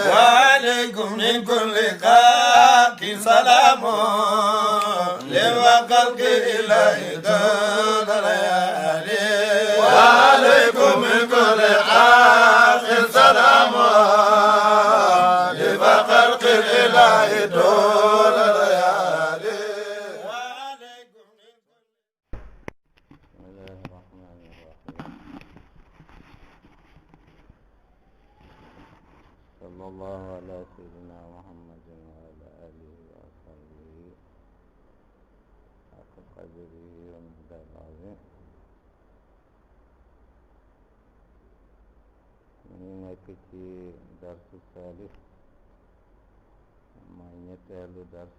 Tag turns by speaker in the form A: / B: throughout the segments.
A: وعليكم من كل خلق سلام للخلق إله دون ليالي وعليكم من كل خلق سلام للخلق إله دون ليالي
B: بسم الله الرحمن الرحيم صلى الله على سيدنا محمد وعلى آله وصحبه حق قدره ومقداره العظيم ñu nekk ci darsu saalif mooy ñetteelu dars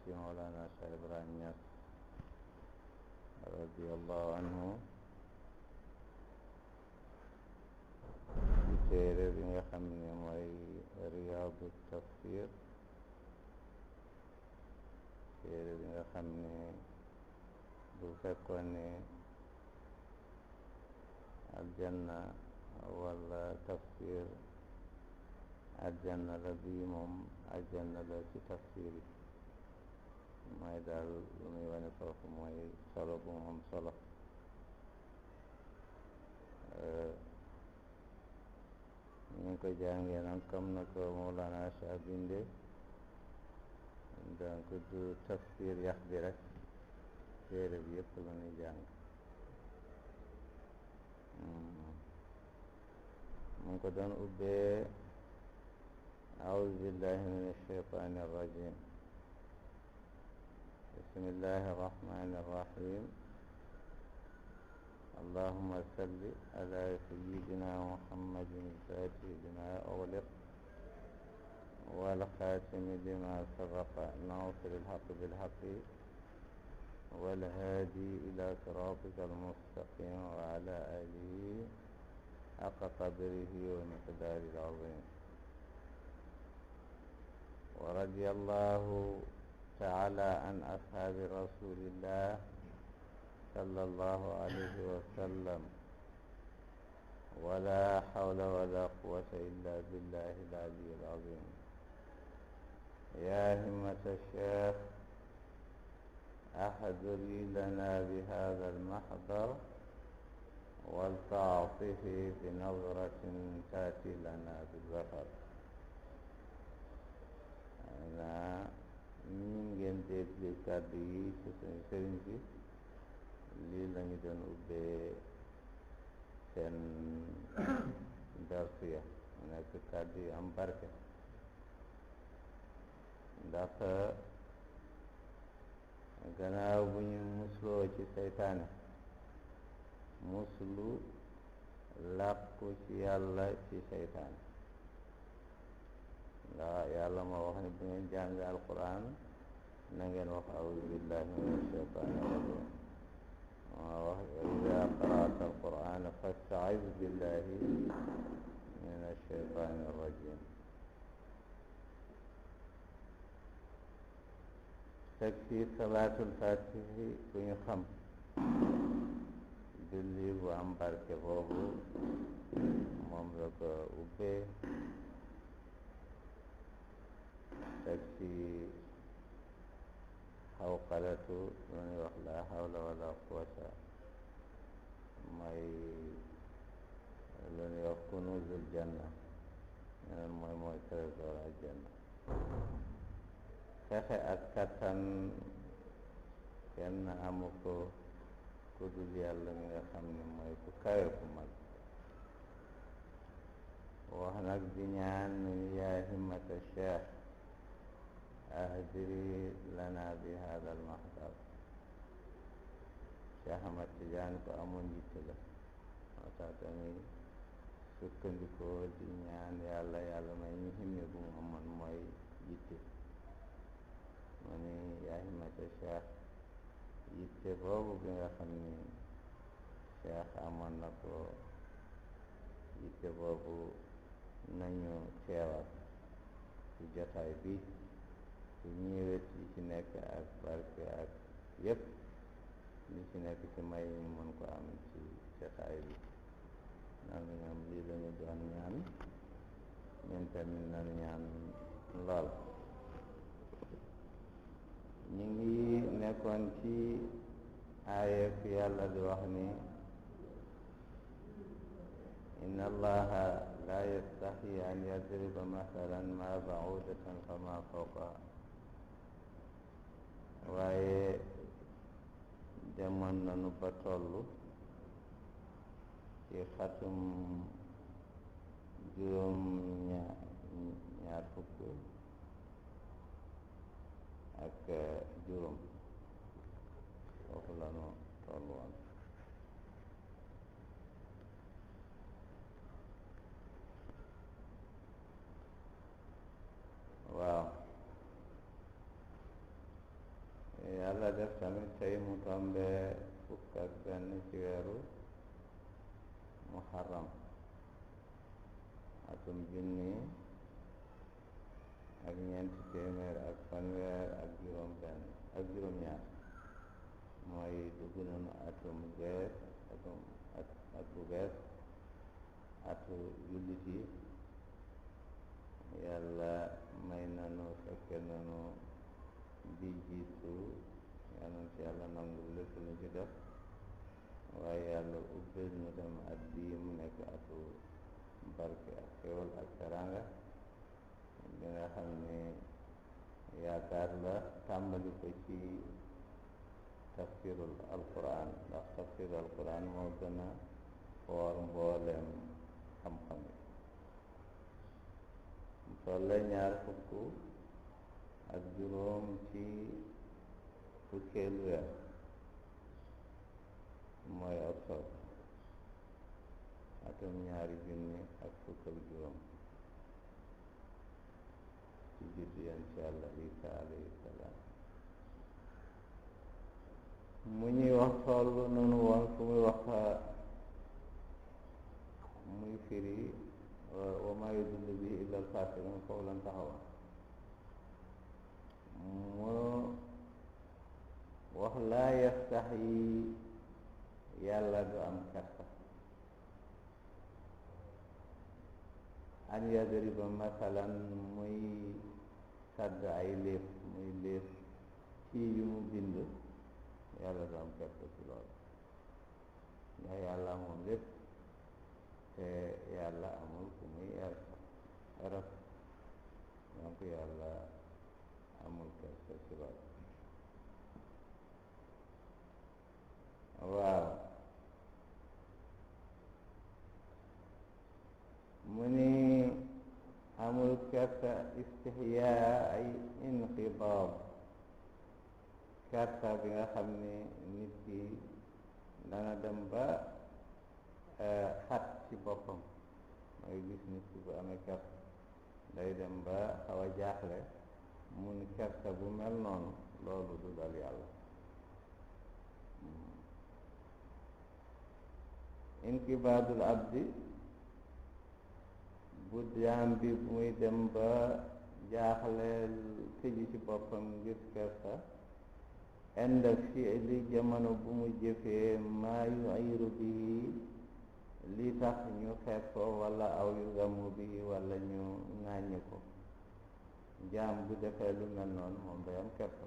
B: ci Mawlana Cheikh Ibrahim Niass radiyallahu anhu ci téere bi nga xam ne mooy Riyaadu Tafsir téere bi nga xam ne bu fekkoon ne aljanna wala tafsir aljanna la bii moom aljanna la ci tafsir yi mooy daal lu muy wane foofu mooy solo bu mu am solo ñu ngi ko jàngee nag comme na ko Mawlana Cheikh binde donc du tafsir yax bi rek téere bi yëpp la ñuy jàng mu ngi ko doon ubbee أعوذ بالله من الشيطان الرجيم بسم الله الرحمن الرحيم اللهم صل على سيدنا محمد الفاتح لما أغلق والخاتم لما سبق ناصر الحق بالحق والهادي إلى صراطك المستقيم وعلى آله حق قدره ومقداره العظيم ورضي الله تعالى عن أصحاب رسول الله صلى الله عليه وسلم ولا حول ولا قوة إلا بالله العلي العظيم يا همة الشيخ أحضري لنا بهذا المحضر ولتعطفي بنظرة تأتي لنا بالظفر naa ñu ngeen déglu kàddu yi ci suñu sëriñ bi lii lañu doon ubbee seen darsiya mu nekk kàddu yu am barke ndax gannaaw bu ñu musloo ci seytaane muslu làqu ci yàlla ci seytaane ndax yàlla moo wax ne bu ngeen jàng alquran na ngeen wax audu billahi min ashaytani rajim moo wax ida qara'ta alqurana fastaiz billahi min ashaytani rajim teg ci salaatul fatihi bu ñu xam julli bu am barke boobu moom la ko ubbee teg ci xawqalatu lu ñuy wax la hawla wala quwata mooy lu ñuy wax kunuzul janna ñeneen mooy trésor al janna fexe ak kattan kenn amu ko ku dul yàlla mi nga xam ne mooy ku kawe ku mag wax nag di ñaan ni yaa himmata cheikh ahdiri lana bi hada al mahdar Cheikh Ahmad Tidiane ko amoon yitte la moo tax tamit sukkandikoo di ñaan yàlla may ñu himme bu mu amoon mooy yitte mu ni yaa himmata cheikh yitte boobu bi nga xam ni cheikh amoon na ko yitte boobu nañu teewal ci jotaay bi ci ñëwet yi ci nekk ak barke ak yépp li ci nekk ci may ñu mën ko am ci jotaay bi naan ñoom lii lañu doon ñaan ñun tamit nañu ñaan lool. ñu ngi nekkoon ci aaya fi yàlla di wax ni inna allaha la yastahi an yadriba mathalan ma ba'udatan fama fawqaha, waaye demoon nañu ba tollu ci xatum juróom ñaar fukk ak juróom, foofu la nu toll woon. waaw, yàlla def tamit tey mu tombe fukk ak benn ci weeru muharram atum junni ak ñeenti téeméer ak fanweer ak juróom benn ak juróom ñaar, mooy dugg nañu atum bees at bu bees, atu jullit yi. yàlla may nanu fekke nanu bi jiitu, yàlla ci yàlla nangu lépp lu ci def, waaye yàlla ubbil ñu dem at bii mu nekk atu barke ak xéwal ak teranga bi nga xam ne yaakaar la tàmbali ko ci tafsirul alquran, ndax tafsirul alquran moo gën a foor mbooleem xam-xam yi. mu tolle ñaar fukk ak juróom ci fukkeelu weer, mooy octobre atum ñaari junni ak fukk ak juróom ci juddu yonent Yàlla Isa alayhi salaam. mu ñuy wax toll nunu woon fu muy wax muy firi wa maa yudillu bihi illa al-faasiqiin, foofu lan taxawa. mu wax laa yastaxyi, yàlla du am kersa, an yadriba masalan, muy sadd ay léef, muy léef ci yu mu bind. yàlla du am kersa ci loolu, ndax yàlla moom lépp, te yàlla amul ku muy eraf, donc yàlla amul kersa ci loolu. waaw, mu ni amul kersa istihyaa ay inqibaab, kersa bi nga xam ne nit ki dana dem ba xat ci boppam. mooy gis nit ki bu amee kersa day dem ba xaw a jaaxle, mu ni kersa bu mel noonu loolu du dal yàlla. inkibaadul abdi, bu jaam bi muy dem ba jaaxle tëju ci boppam ngir kersa, inda fi'li, jamono bu mu jëfee maa yu'iru bihi, li tax ñu xeeb ko, wala aw yu gamu bihi, wala ñu ŋàññi ko. jaam bu defee lu mel noonu moom day am kersa.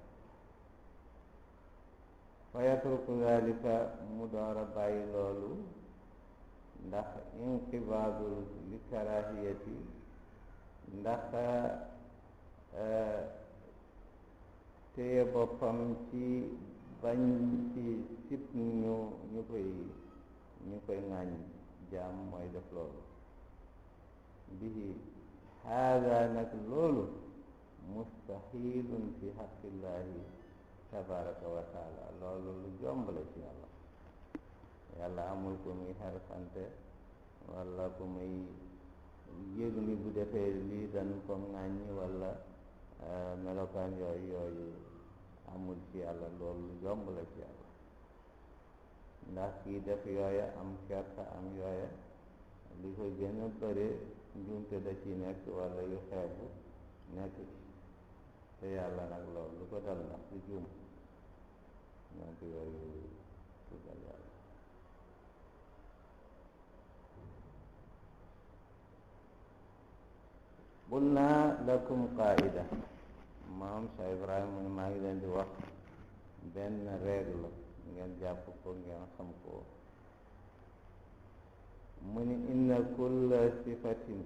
B: fa yatruku zalika, mu door a bàyyi loolu, ndax inqibaadul li karahiyati, ndax téye boppam ci bañ ci sib ñu koy ŋàññ. jaam mooy def loolu. bihi haada, nag loolu mustahilun fi haqqillahi tabaraka wa taala, loolu lu jomb la ci yàlla. yàlla amul ku muy xersante, wala ku muy yëg ni bu defee lii dañ ko ŋàññi, wala melokaan yooyu amul ci yàlla, loolu lu jomb la ci yàlla. ndax kii def yooya am kersa am yooya, li ko gën a bëri njuumte da ci nekk, wala yu xeebu nekk ci, te yàlla nag loolu lu ko dal ndax du juum, donc yooyu du dal yàlla. qul naa lakum qaida maam Cheikh Ibrahima mu ne maa ngi leen di wax benn règle ngeen jàpp ko ngeen xam ko mu ni inna kulla sifatin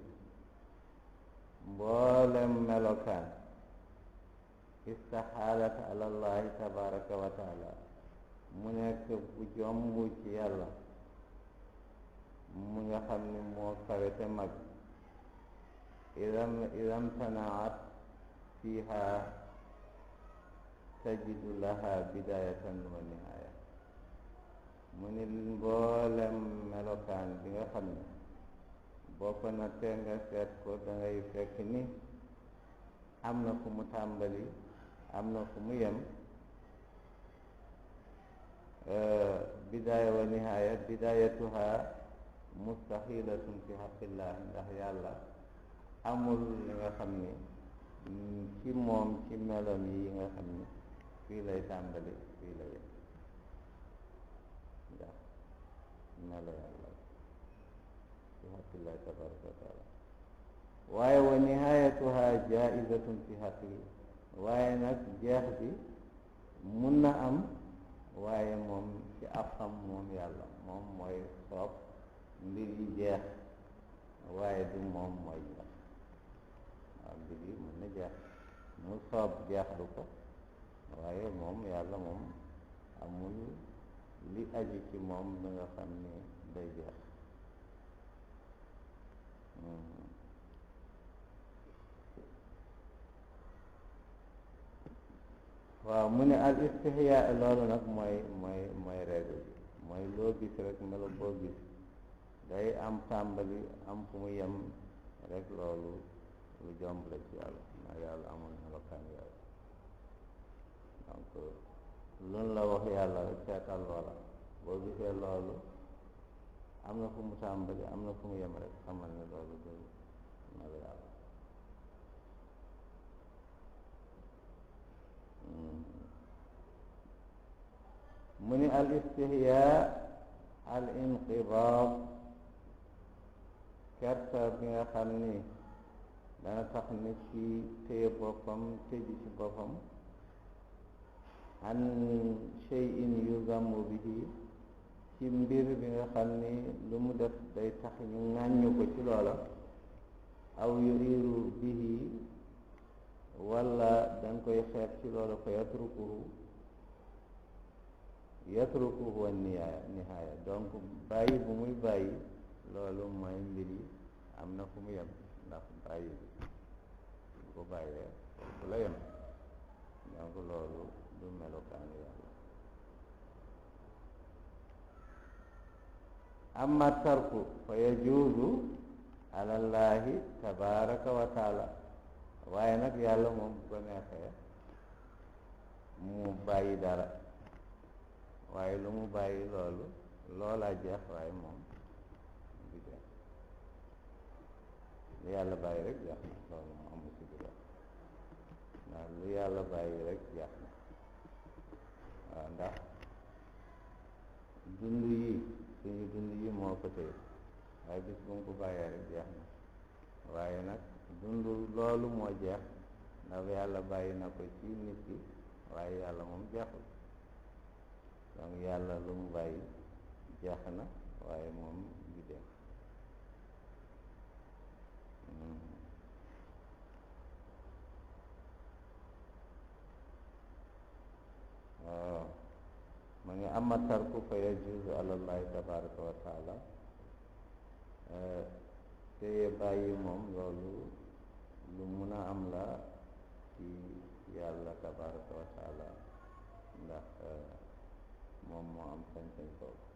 B: mboolem melokaan istaxaalat ala allahi tabaraka wa taala mu nekk bu jomb ci yàlla mu nga xam ni moo kawe te mag idam tanaat fiha tajidu laha bidayatan wa nihaaya mu ni mboolem melokaan bi nga xam ne boo ko nattee nga seet ko dangay fekk ni am na fu mu tàmbali am na fu mu yem bidaaya wa nihaaya bidayatuha mustaxilatun fi xaqillah ndax yàlla amul li nga xam ni ci moom ci melom yi nga xam ni fii lay tàmbali fii la yem ndax melo yàlla fi xaqillah tabaraka wa taala waaye wa nihayatuha jaizatun fi xaqi waaye nag jeex bi mun na am waaye moom ci afam moom yàlla moom mooy soob mbir yi jeex waaye du moom mooy jeex waaw mbir yi mën na jeex mu soob jeexlu ko waaye moom yàlla moom amul li aju ci moom la nga xam ni day jeex waaw mu ne al istihya loolu nag mooy règle bi mooy loo gis rek melo boo gis day am tàmbali am fu mu yem rek loolu lu jomb la ci yàlla ndax yàlla amul melokaan yàlla donc loolu la wax yàlla rek seetal loola boo gisee loolu am na fu mu tàmbali am na fu mu yem rek xamal ne loolu du melo yàlla mu ni al istihya al inqibaad kerta bi nga xam ni dana tax nit ki téye boppam tëju ci boppam an shay'in yuzamu bihi ci mbir bi nga xam ni lu mu def day tax ñu ŋàññu ko ci loola aw yuriru bihi walla danga koy xeet ci loola fa yatrukuhu wa nihaaya donc bàyyi bu muy bàyyi loolu mooy mbir yi am na fu mu yem ndax bàyyi bi bu ko bàyyee fu la yem donc loolu du melokaanu yàlla amma tarku fa yajuuzu ala llahi tabaraka wa taala waaye nag yàlla moom bu ko neexee mu bàyyi dara waaye lu mu bàyyi loolu loolaa jeex waaye moom du jeex lu yàlla bàyyi rek jeex na loolu mu amul ci biir ndax lu yàlla bàyyi rek jeex na waaw ndax dund yi suñu dund yi moo ko téye waaye bis bu mu ko bàyyee rek jeex na waaye nag dund loolu moo jeex ndax yàlla bàyyi na ko ci nit ki waaye yàlla moom jeexul donc yàlla lu mu bàyyi jeex na waaye moom du jeex waaw ma ngi ama tarku fa yajuzu ala llahi tabaraka wa taala te bàyyi moom loolu lu mun a am la ci yàlla tabaraka wa taala ndax moom moo am sañ-sañ boobu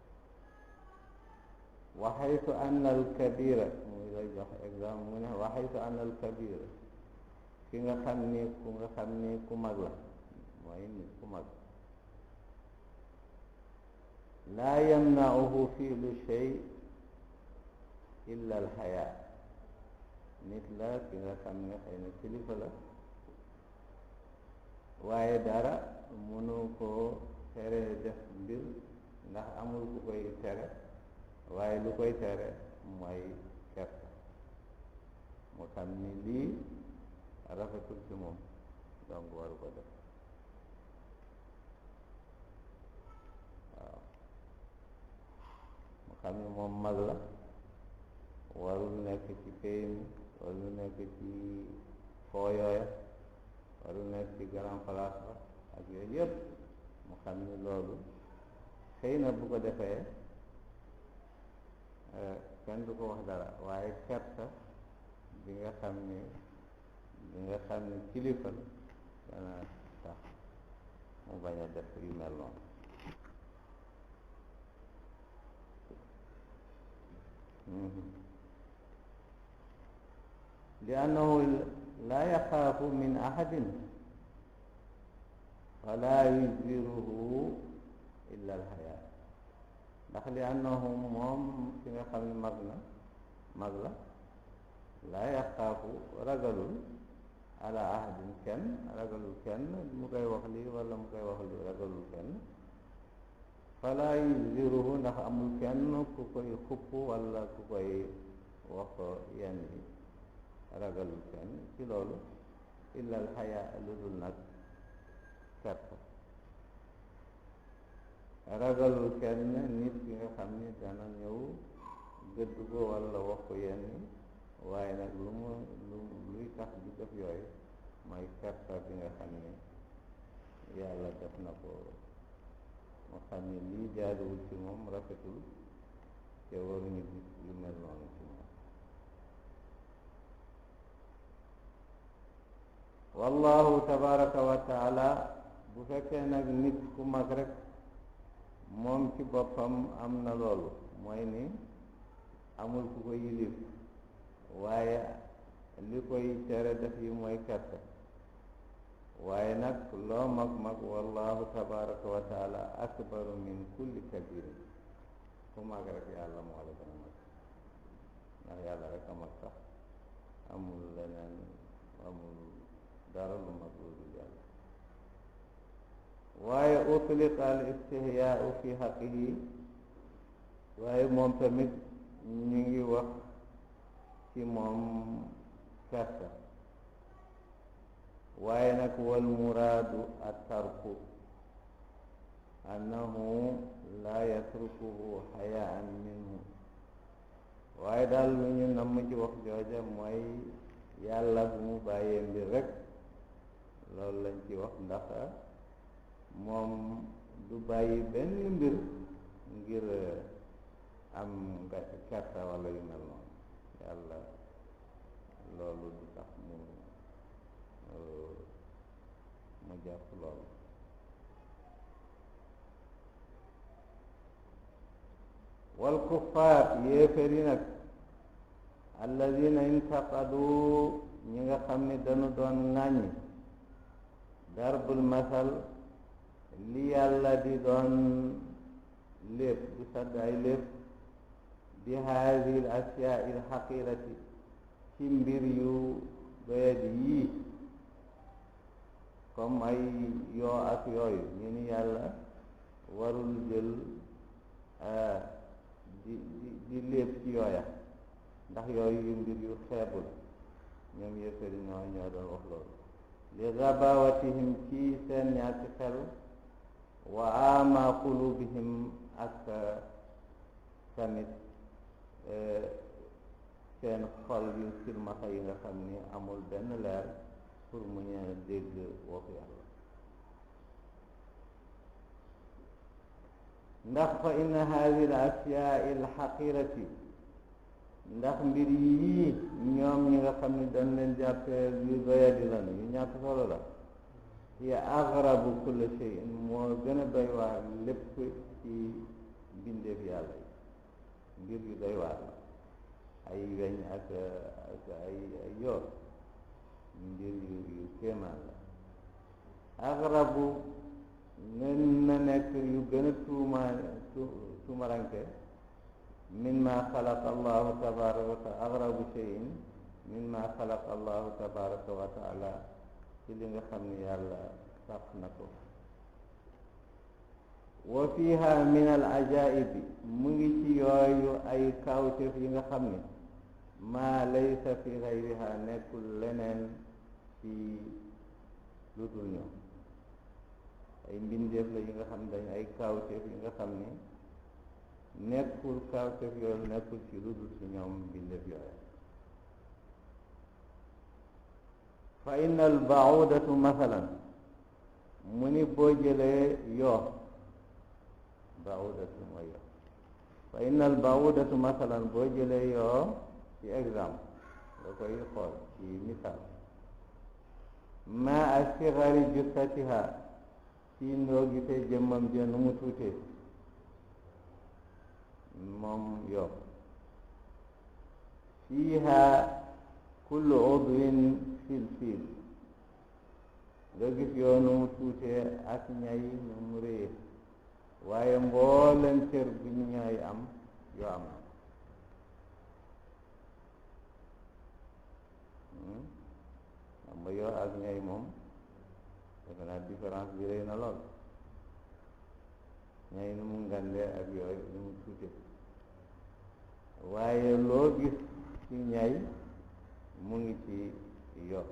B: wa haytu anna al kabira muy lay jox exemple mu ne wa haytu anna al kabira ki nga xam ni ku mag la mooy nit ku mag laa yamna'uhu fi'lu shay illa al haya nit la ki nga xam ne xëy na kilifa la waaye dara mënu koo tere def mbir ndax amul ku koy tere waaye lu koy tere mooy kersa mu xam ni lii rafetul ci moom donc waru ko def waaw mu xam ni moom mag la warul nekk ci pay mi warul nekk ci foo yooya warul nekk ci grand place ba ak yooyu yëpp mu xam ni loolu xëy na bu ko defee kenn du ko wax dara waaye kersa bi nga xam ni kilifa la dana tax mu bañ a def yu mel noonu li annahu la yaxaafu min ahadin fala yujbiruhu illa alxayaa ndax li annahu moom ki nga xam ne mag la laa yaxaafu ragalul ala ahadin kenn ragalul kenn mu koy wax lii wala mu koy wax lii ragalul kenn fala yujbiruhu ndax amul kenn ku koy xupp wala ku koy wax yenn yi ragalul kenn ci loolu illa alxayaa lu dul nag kersa ragalul kenn nit ki nga xam ni dana ñëw gëdd ko walla wax ko yenn waaye nag luy tax di def yooyu mooy kersa bi nga xam ni yàlla def na ko mu xam ni lii jaaduwul ci moom rafetul te waruñu gis lu mel noonu ci moom wallahu tabaraka wa taala bu fekkee nag nit ku mag rek moom ci boppam am na loolu mooy ni amul ku ko yilif waaye li koy tere def yi mooy kersa waaye nag loo mag wallahu tabaraka wa taala akbaru min kulli kabirin ku mag rek yàlla moo la gën a mag ndax yàlla rek a mag sax amul leneen amul dara lu mag lu dul yàlla waaye utliqa al istihyaau fi xaqihi waaye moom tamit ñu ngi wax ci moom kersa waaye nag wal muraadu attarku annahu la yatrukuhu xayaan minhu waaye daal lu ñu namm ci wax jooja mooy yàlla bu mu bàyyee mbir rek loolu lañ ci wax ndax moom du bàyyi benn mbir ngir am nga kersa wala yu mel noonu yàlla loolu du tax mu jàpp loolu wal kuffaar yéeféer yi nag alladina intaqadu ñi nga xam ni dañu doon ŋàññi darbul masal li yàlla di doon lépp di sadd ay lépp bi haadihi l asiyaa il xaqirati ci mbir yu doyad yii comme ay yoo ak yooyu ñu ni yàlla warul jël di lépp ci yooya ndax yooyu yu mbir yu xeebul ñoom yëppari ñoo doon wax loolu li gabawatihim ci seen ñàkk xel wa ama qulubihim ak tamit seen xol yu silmaxa yi nga xam ni amul benn leer pour mu ñu dégg waxu yàlla ndax fa inna hadihi al asyaa al xaqirati ndax mbir yii ñoom ñi nga xam ni dañ leen jàppee yu doyadi lan yu ñàkk solo la hiya aghrabu kulli shay'in moo gën a doy waar lépp ci mbindeef yàlla yi mbir yu doy waar la ay weñ ak ay yoor mbir yu kéemaan la aghrabu nen na nekk yu gën a tuumaranke min ma xalaqa allahu tabaraka wa taala aghrabu shay'in min ma xalaqa allahu tabaraka wa taala ci li nga xam ni yàlla sàkk na ko wa fiha min al ajaibi mu ngi ci yooyu ay kawteef yi nga xam ni maa laysa fi xayriha nekkul leneen ci lu dul ñoom ay mbindeef la yi nga xam ne dañ ay kaawteef yi nga xam ne nekkul kaawteef yooyu nekkul ci lu dul ci ñoom mbindeef yooyu fa inna al baudatu masalan mu ni boo jëlee yoo baudatu mooy yoo fa inna al baudatu masalan boo jëlee yoo ci exemple nga koy xool ci misaal ma asghari jussatiha ci ndoo gisee jëmmam ja nu mu tuutee moom yoo fiiha kullu udwin fil nga gis yoo nu mu tuutee ak ñay nu mu réye waaye mbooleen cër bu ñu ñay am yoo am na xam nga yoo ak ñay moom defe naa différence bi rëy na lool ñay nu mu ngandee ak yooyu nu mu tuute waaye loo gis ci ñay mu ngi ci yoo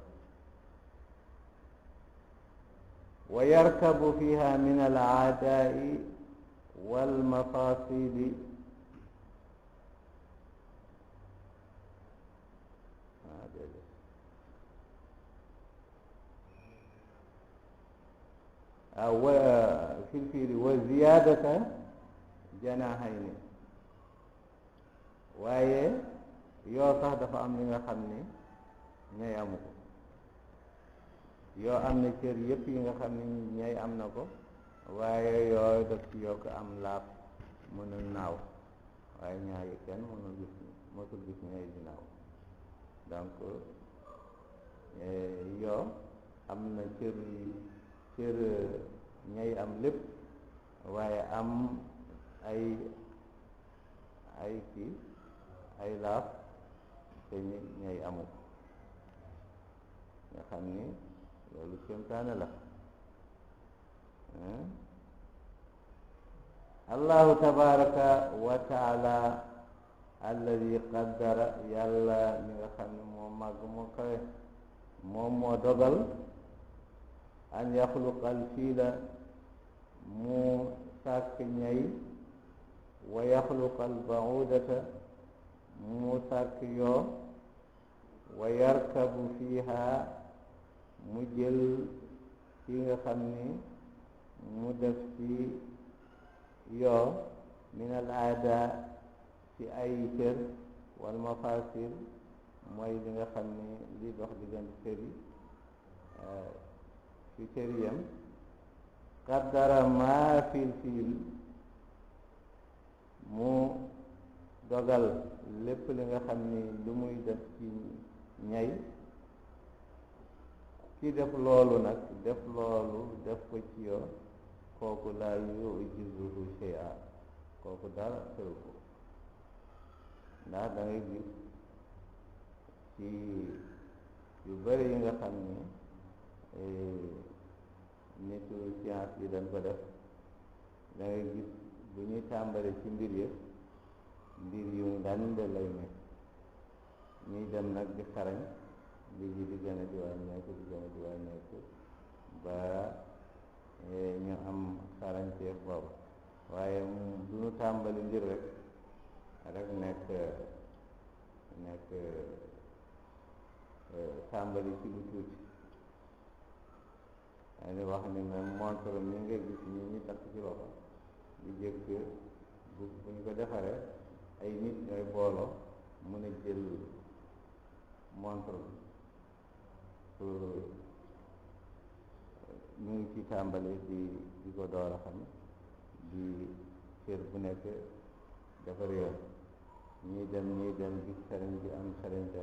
B: wa yarkabu fiha min al aadaai wal mafasidi fi lfiili wa ziyadata janahayni waaye yoo sax dafa am li nga xam ne ñay amu ko yoo am na cër yépp yi nga xam ne ñay am na ko waaye yooyu daf ci yokk am laab mën a naaw waaye ñaar yi kenn mësul gis ñay di naaw donc yoo am na cër ñay am lépp waaye am ay kii ay laaf te ñay amu ko nga xam ni loolu kéemtaane la allahu tabaraka wa taala alladi qaddara yàlla mi nga xam ne moo màgg moo kawe moom moo dogal an yaxluqal fiila mu sàkk ñay wa yaxluqal baudata mu sàkk yoo wa yarkabu fiiha mu jël ci nga xam ni mu def ci yoo min al aada ci ay cër wal mafasil mooy li nga xam ni li dox diggante cër yi ci cër yam qaddara maa fil fiil mu dogal lépp li nga xam ni lu muy def ci ñay ki def loolu nag def ko ci yoo kooku laa yujizuhu shay'a kooku dara xew ko ndax da ngay gis ci yu bëri yi nga xam ni nitu science yi dañ ko def da ngay gis bu ñuy tàmbale ci mbir yëpp mbir yu ngand lay nekk ñuy dem nag di xarañ mbir yi di gën a di wàññeeku ba ñu am xarañteef boobu waaye du ñu tàmbali mbir rek nekk tàmbali ci lu tuuti ni wax ni même montre mi nga gis ñu takk ci loxo di jëkk bu ñu ko defaree ay nit ñooy booloo mën a jël montre pour ñu ngi ci tàmbali di ko door a xam di cër bu nekk defar yoon ñuy dem gis xarañ bi am xarañte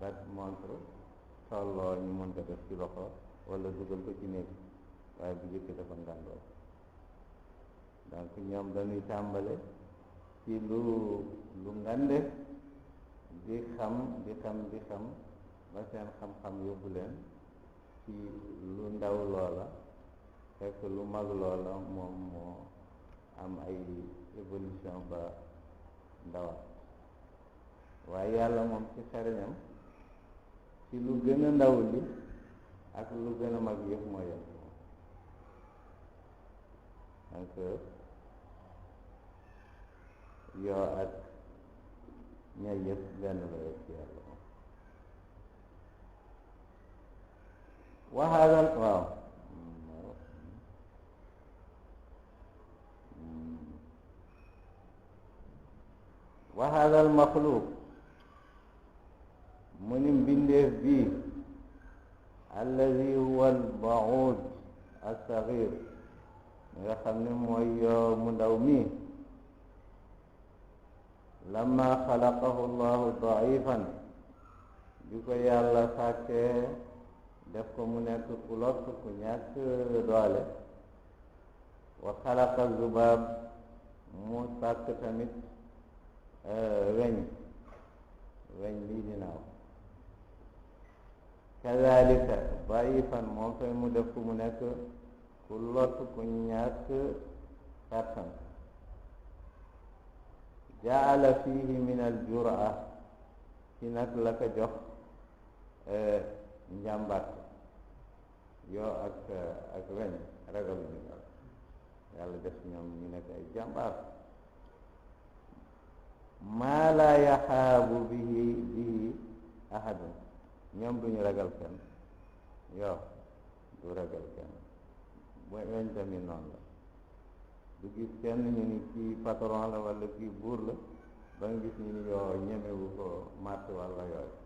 B: bat montre tolloo ñu mën ko def ci loxo wala dugal ko ci néeg waaye bu jëkk dafa ngàndoo donc ñoom dañuy tàmbale ci lu ngande di xam ba seen xam-xam yóbbu leen ci lu ndaw loola fekk lu mag loola moom moo am ay évolution ba ndawal waaye yàlla moom ci xereñam ci lu gën a ndaw li ak lu gën a mag yëpp moo yem donc yoo ak ñay yëpp benn la rek ci yàlla moom waxaagal waaw waxaagal maxluuq mu ni mbindeef bii alladi huwa albaud alsaxir nga xam ne mooy yoo mu ndaw mii lamma xalaqahu llahu daifan bi ko yàlla sàkkee def ko mu nekk ku lott ku ñàkk doole wa xalaqa zubaab mu sàkk tamit weñ lii di naaw kazalika daifan moom fay mu def ko mu nekk ku lott ku ñàkk kàttan jaala fihi min al jura ci nag la ko jox njàmbat yoo ak weñ ragal ñu yàlla def ñoom ñu nekk ay jàmbaar maa laa yaxaabu bihi ahadun ñoom duñu ragal kenn yoo du ragal kenn weñ tamit noonu la du gis kenn ñu ni kii patron la wala kii buur la ba nga gis ñu ni yoo ñemewu ko màtt walla yooyu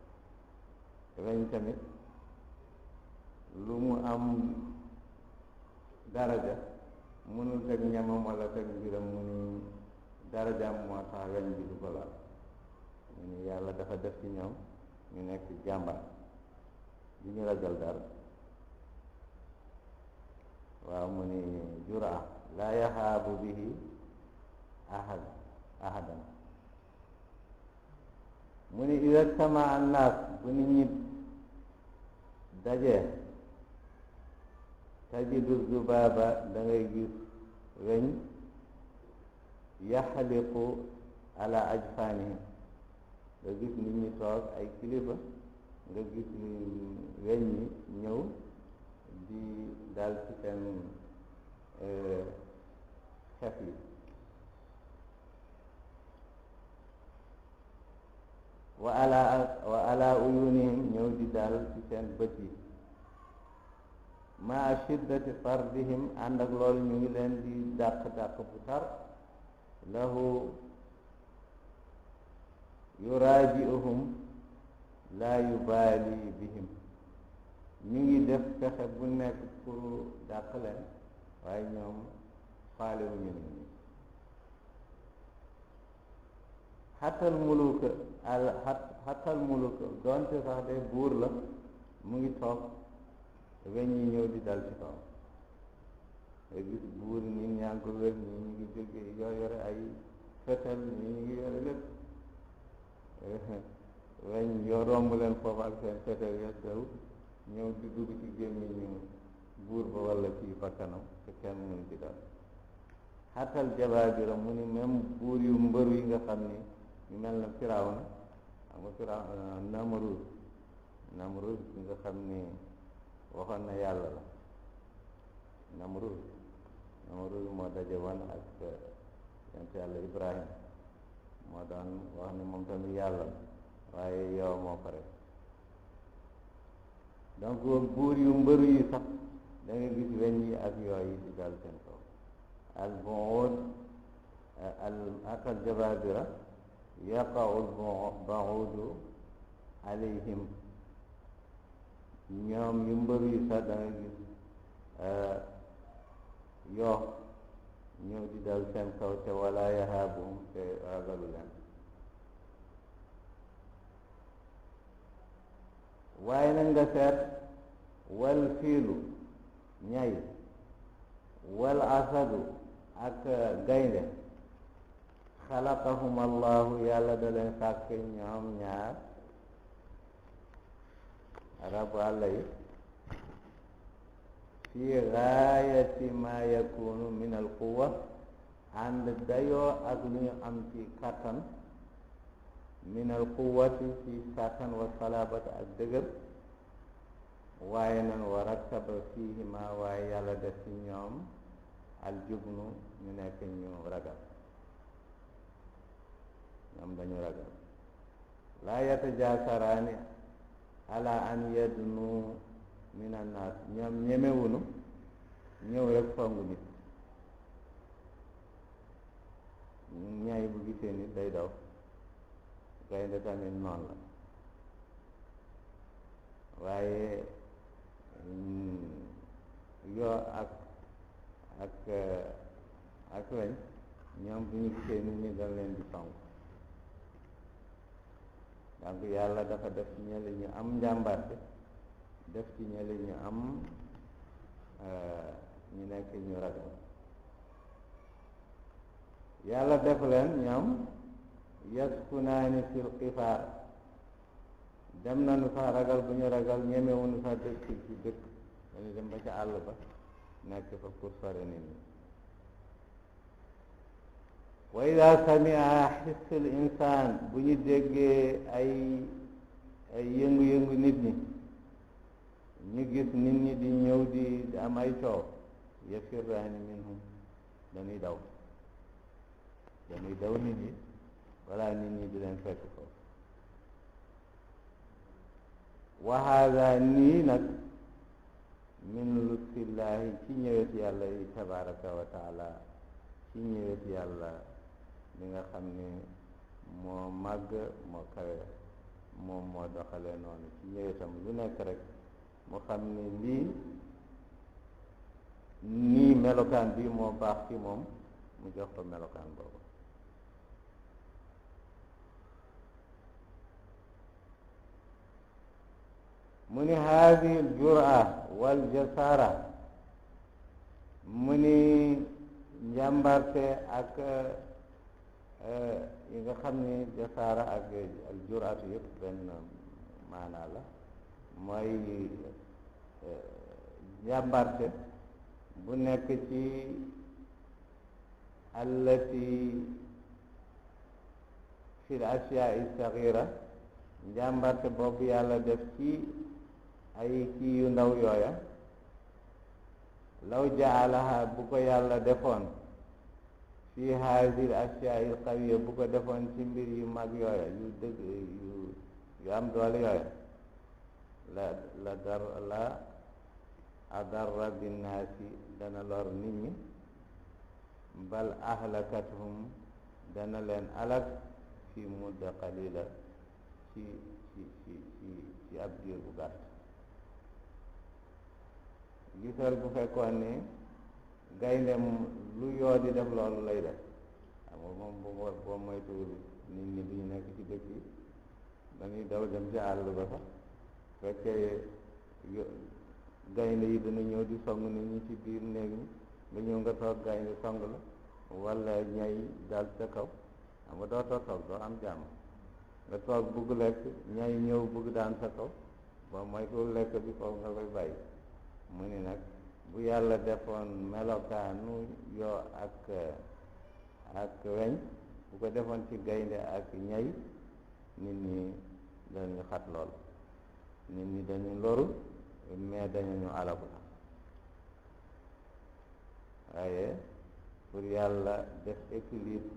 B: weñ tamit lu mu am daraja mënul teg ñamam wala teg mbiram mu ni darajaam moo tax weñ bi du ko laal mu ni yàlla dafa def ci ñoom ñu nekk jàmbaar du ñu ragal dara waaw mu ni juraa laa yaxaabu bihi ahadan mu ni ida sama annaas bu nit ñi dajee tajidu zubaaba da ngay gis weñ yaxaliqu ala ajfanihim nga gis nit ñi toog ay kilifa nga gis weñ ñi ñëw di dal ci seen xef yi wa ala uyunihim ñëw di dal ci seen bët yi maa shiddati tardihim ànd ak loolu ñu ngi leen di dàq bu tar lahu yuraaji'uhum laa yubaali bihim ñu ngi def pexe bu nekk pour dàq leen waaye ñoom faalewuñu nit ñi xatal muluka xatal muluka doonte sax de buur la mu ngi toog weñ yi ñëw di dal ci kaw nga gis buur ñi ñaa ngi ko wér ñi ñu ngi jóge yoo yore ay fetal ñi ñu ngi yore lépp weñ yoo romb leen foofu ak seen fetal ya daw ñëw di dugg ci gémmiñu buur ba walla ci bakkanam te kenn mënu ci dal xatal jabaabira mu ni même buur yu mbëru yi nga xam ni ñu mel na Firawna xam nga Firawna Namrud bi nga xam ni waxoon na yàlla la Namrud moo daje woon ak yonent yàlla Ibrahim moo doon wax ni moom tamit yàlla la waaye yow moo ko rek donc buur yu mbëru yi sax da nga gis weñ yi ak yooyu di dal seen kaw al buud al jabaabira yaqa'u al ba'udu alayhim ñoom yu mbëru yi sax da nga gis yoo ñëw di dal seen kaw te wala yahaabuhum te ragalu leen waaye nag nga seet wal fiilu ñay wal asadu ak gaynde xalaqahum allahu yàlla da leen sàkk ñoom ñaar rabu àlla yi fi gaayati ma yakunu min al quwa ànd dayoo ak lu ñu am ci kàttan min al quwati ci kàttan wa salabati ak dëgër waaye nan wa rakkaba fiihima waaye yàlla def ci ñoom al jubnu ñu nekk ñu ragal ñoom dañu ragal laa yatajaasaraani ala an yadnu min annaas ñoom ñemewunu ñëw rek songu nit ñaay bu gisee nit day daw gaynde tamit noonu la waaye yoo ak weñ ñoom bu ñu gisee nit ñi dañ leen di song donc yàlla dafa def ci ñële ñu am njàmbarte def ci ñële ñu am ñu nekk ñu ragal yàlla def leen ñoom yaskunaani fil xifaar dem nañu fa ragal bu ñu ragal ñemewuñu fa dëkk ci dëkk dañu dem ba ca àll ba nekk fa pour sore nit ñi wa ida samia xissul insaan bu ñu déggee ay yëngu-yëngu nit ñi ñu gis nit ñi di ñëw di am ay coow yafirraani minhum dañuy daw nit ñi wala nit ñi di leen fekk foofu wa haada nii nag min lutfillaahi ci ñëwet yàlla yi tabaraka wa taala ci ñëwet yàlla li nga xam ne moo màgg moo kawe moom moo doxalee noonu ci ñëwetam lu nekk rek mu xam ne lii nii melokaan bi moo baax ci moom mu jox ko melokaan boobu mu ni haadihi aljura wal jasara mu ni njàmbarte ak yi nga xam ni jasara ak aljuraatu yëpp benn maanaa la mooy njàmbarte bu nekk ci allati fi l asyaai sagira njàmbarte boobu yàlla def ci ay kii yu ndaw yooya law jaalaha bu ko yàlla defoon fi haadil asyaai l qawiya bu ko defoon ci mbir yu mag yooya yu dëgg yu am doole yooya la adarra binnaasi dana lor nit ñi bal ahlakathum dana leen alak fi mudda qalila ci ab diir bu gàtt gisal bu fekkoon ni gaynde lu yoo di def loolu lay def xam nga moom boo moytuwul nit ñi duñu nekk ci dëkk yi dañuy daw dem ci àll ba sax fekkee gaynde yi dana ñëw di song nit ñi ci biir néeg mi nga ñëw nga toog gaynde song la wala ñay dal sa kaw xam nga doo toog doo am jàmm nga toog bugg lekk ñay ñëw bugg daan sa kaw boo moytuwul lekk bi foofu nga koy bàyyi mu ni nag bu yàlla defoon melokaanu yoo ak weñ bu ko defoon ci gaynde ak ñay nit ñi dañu xat lool nit ñi dañu loru mais dañu ñu alaku la waaye pour yàlla def équilibre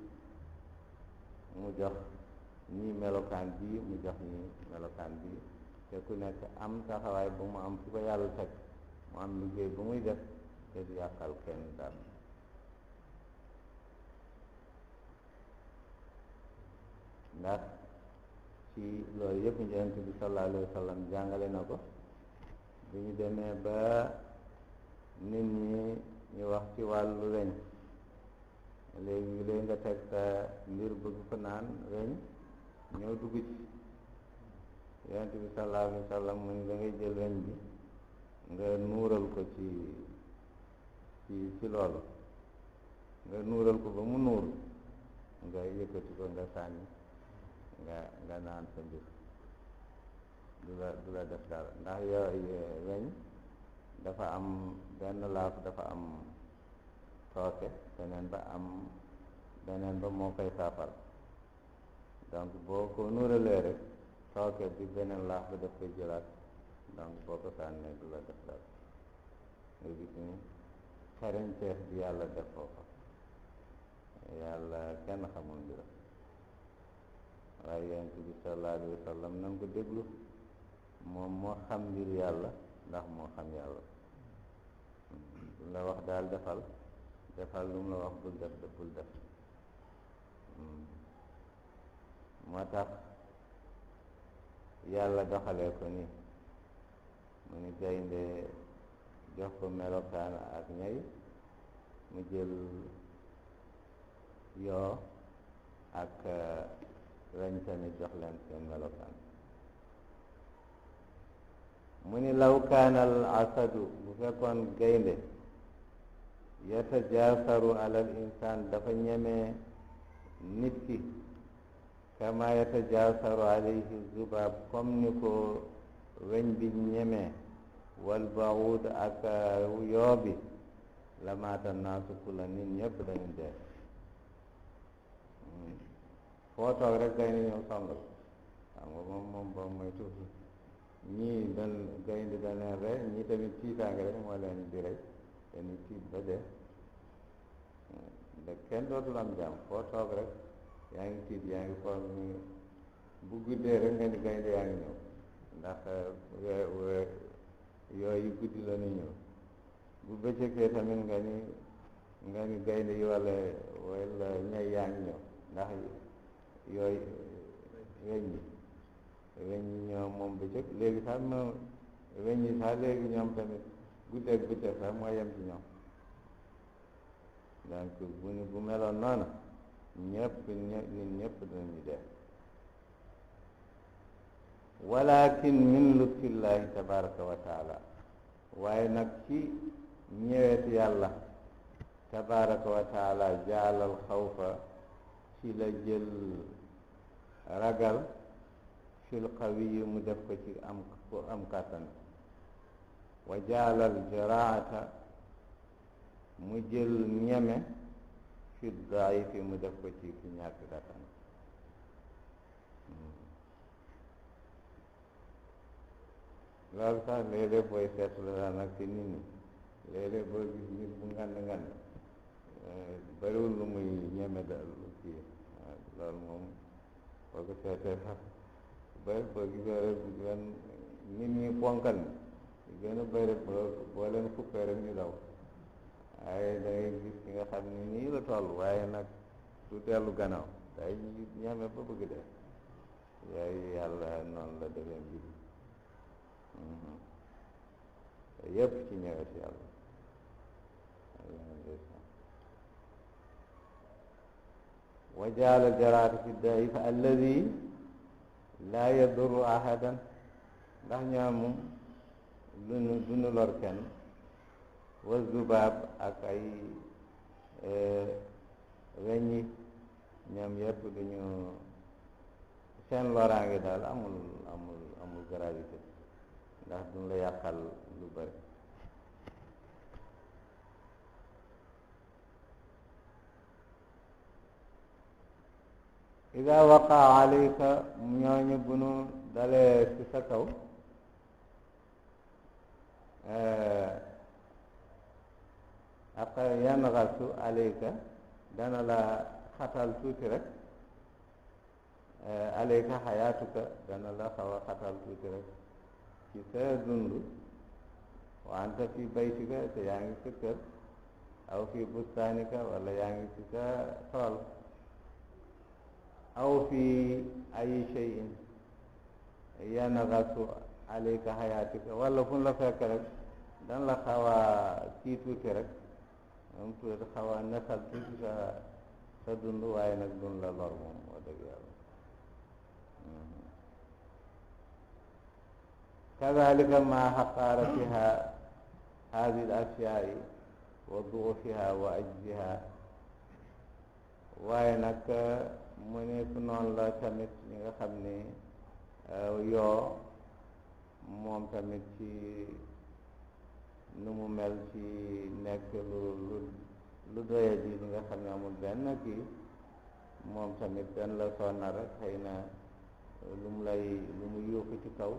B: mu jox ñii melokaan bii mu jox ñii melokaan bii te ku nekk am taxawaay bu mu am fu ko yàlla teg mu am liggéey bu muy def te du yàqal kenn dara ndax ci loolu yëpp Yonent bi sallallahu alayhi wa sallam jàngale na ko bu ñu demee ba nit ñi ñu wax ci wàllu weñ léegi nga teg sa mbir bëgg fa naan weñ ñëw dugg ci Yonent bi sallallahu alayhi wa sallam mu ni da ngay jël weñ bi nga nuural ko ci loolu nga nuural ko ba mu nuur nga yëkkati ko nga sànni nga naan sa mbir du la def dara ndax yooyu weñ dafa am benn laaf dafa am tooke beneen ba moo koy saafara donc boo ko nuuralee rek tooke bi beneen laax bi daf koy jëlaat donc boo ko sànnee du la def dara nga gis ni xarañteef bi yàlla def foofa yàlla kenn xamul mbiram waaye yonent bi sallallahu alayhi wa sallam nan ko déglu moom moo xam mbir yàlla ndax moo xam yàlla lu la wax daal defal lu mu la wax bul def bul def moo tax yàlla doxalee ko ni mu ni gaynde jox ko melokaan ak ñay mu jël yoo ak weñ tamit jox leen seen melokaan mu ni law kaana al asadu bu fekkoon gaynde yatajaasaru alal insaan dafa ñemee nit ki kama yatajaasaru alayhi zubaab comme ni ko weñ bi ñemee wal baud ak yoo bi la maata naasu kula nit ñëpp dañu dee foo toog rek gaynde ñëw song la xam nga moom boobu mooy tuuti ñii gaynde da leen rey ñii tamit tiitaange rek moo leen di rey te ni tiit ba dee da kenn dootul am jàmm foo toog rek yaa ngi tiit yaa ngi foog ni bu guddee rek nga ni gaynde yaa ngi ñëw ndax yooyu guddi la ñu ñëw bu bëccëgee tamit nga ni gaynde yi wala ñay yaa ngi ñëw ndax yooyu weñ ñi ñoom moom bëccëg léegi sax weñ ñi sax léegi ñoom tamit guddeeg bëccëg sax moo yem ci ñoom donc bu meloon noonu nit ñëpp dinañu dee walakin min lutfillahi tabaraka wa taala waaye nag ci ñëweet yàlla tabaraka wa taala jaalal xawfa ci la jël ragal fil qawiyi mu def ko ci am kàttan wa jaalal jaraata mu jël ñeme fi daifi mu def ko ci ki ñàkk kàttan loolu sax léeg-léeg booy seetlu la nag ci nit ñi léeg-léeg boo gis nit bu ngand bariwul lu muy ñeme daal kii loolu moom boo ko seetee sax bari boo gisee rek nit ñi ponkal ni gën a bari rek boo leen fukkee rek ñu daw waaye da ngay gis ki nga xam ni nii la toll waaye nag du dellu gannaaw day ñeme ba bëgg dee yooyu yàlla noonu la defee mbir yëpp ci ñëwee si yàlla wa jaala jaraata fi daif alladi laa yadurru ahadan ndax ñoom duñu lor kenn wa zubaab ak ay weññi ñoom yëpp duñu seen loraange daal amul gravité ndax duñ la yàqal lu bari ida waqaa alayka ñooñu bu nu dalee ci sa kaw ak yangasu alayka dana la xatal tuuti rek alayka xayaatuka dana la xaw a xatal tuuti rek ci sa dund wante fi baytika te yaa ngi sa kër aw fi bustaanika wala yaa ngi ci sa tool aw fi ay cheyin yanagasu alayka xayaatika wala fu la fekk rek dan la xaw a kii tuuti rek am tuuti xaw a nesal tuuti sa dund waaye nag dun la lor moom wax dëgg yàlla kadalika ma xaqaaratiha hadi l asyaai wa duufiha wa ajziha waaye nag mu ne ku noonu la tamit ñi nga xam ni yoo moom tamit ci nu mu mel ci nekk lu doye ji li nga xam ne amul benn kii moom tamit benn la sonna rek xëy na lu mu yuuxu ci kaw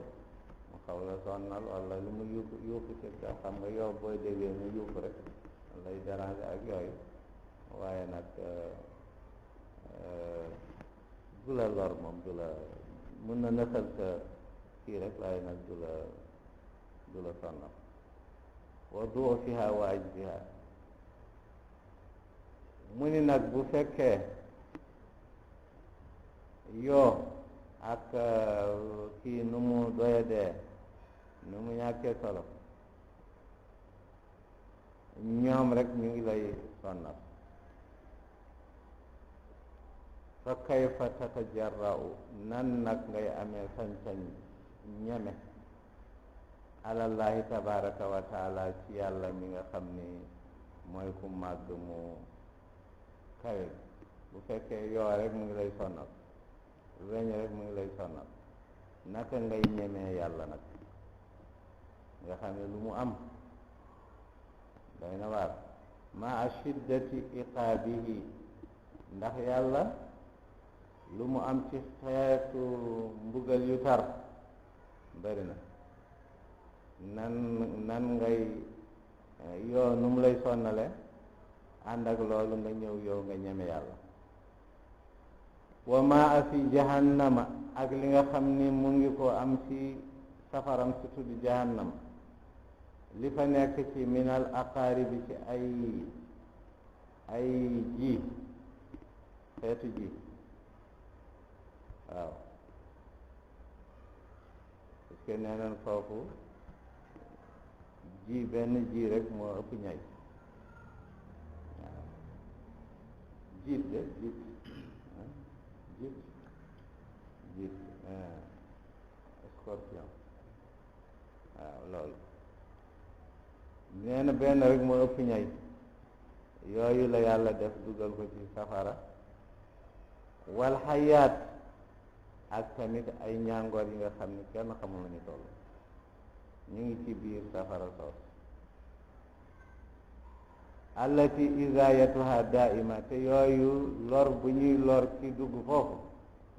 B: mu xaw la sonnal walla lu mu yuuxu ci kaw xam nga yow booy déggee mu yuuxu rek lay déranger ak yooyu waaye nag du la lor moom du la mën na nësal sa kii rek waaye nag du la sonnal wa du'fiha wa ajziha mu ni nag bu fekkee yoo ak kii nu mu doyadee nu mu ñàkkee solo ñoom rek ñu ngi lay sonnal fa kayfa tatajarra'u nan nag ngay amee sañ-sañ ñeme alallahi tabaraka wa taala ci yàlla mi nga xam ni mooy ku màgg mu kawe bu fekkee yoo rek mu ngi lay sonnal weñ rek mu ngi lay sonnal naka ngay ñemee yàlla nag nga xam ne lu mu am day na waar maa shiddati iqaabihi ndax yàlla lu mu am ci xeetu mbugal yu tar bari na nan ngay yoo nu mu lay sonnale ànd ak loolu nga ñëw yow nga ñeme yàlla wa maa fi jahannama ak li nga xam ni mu ngi ko am ci safaram si tudd jahannama li fa nekk ci minal aqaaribi ci ay ji xeetu ji waaw parce que nee nañ foofu ji benn ji rek moo ëpp ñay waaw jiit de jiit scorpion waaw loolu nee na benn rek moo ëpp ñay yooyu la yàlla def dugal ko ci safara wal xayaat ak tamit ay ñàngoor yi nga xam ni kenn xamul nañu toll ñu ngi ci biir safara soos allati izayatuha daima te yooyu lor bu ñuy lor ci dugg foofu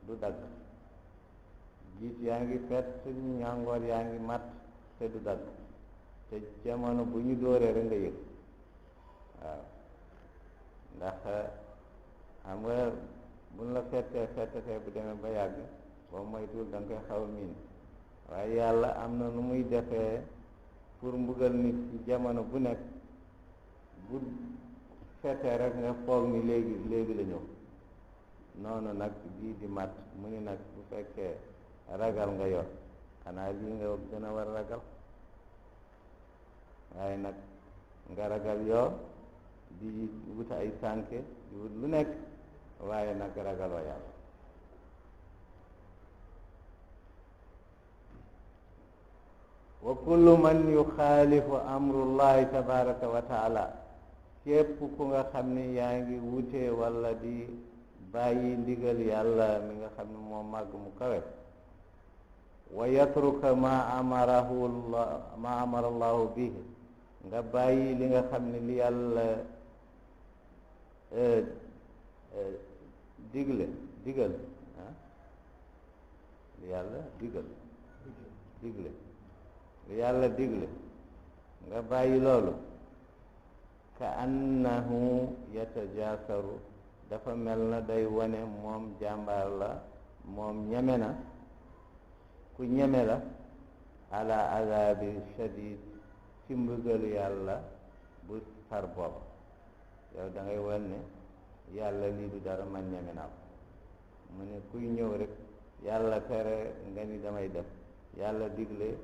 B: du dagg jiit yaa ngi fet ñàngoor yaa ngi mat te du dagg te jamono bu ñu dóoree rek nga yëg waaw ndax xam nga buñ la fettee bu demee ba yàgg boo moytuwul da nga koy xaw a miin waaye yàlla am na nu muy defee pour mbugal nit ci jamono bu nekk bu fettee rek nga foog ni léegi la ñëw noonu nag bii di mat mu ni nag bu fekkee ragal nga yor xanaa lii nga gën a war a ragal waaye nag nga ragal yoo di wut ay sànke di wut lu nekk waaye nag ragaloo yàlla wa kullu man yuxaalifu amrullahi tabaraka wa taala képp ku nga xam ne yaa ngi wute walla di bàyyi ndigal yàlla mi nga xam ne moo màgg mu kawe wa yatruka ma amara allahu bihi nga bàyyi li nga xam ne li yàlla digal li yàlla digle nga bàyyi loolu ka annahu yatajaasaru dafa mel na day wane moom jàmbaar la moom ñeme na ku ñeme la ala azabi shadid ci mbugalu yàlla bu far booba yow da ngay wan ne yàlla lii du dara man ñeme naa ko mu ne kuy ñëw rek yàlla tere nga ni damay def yàlla digle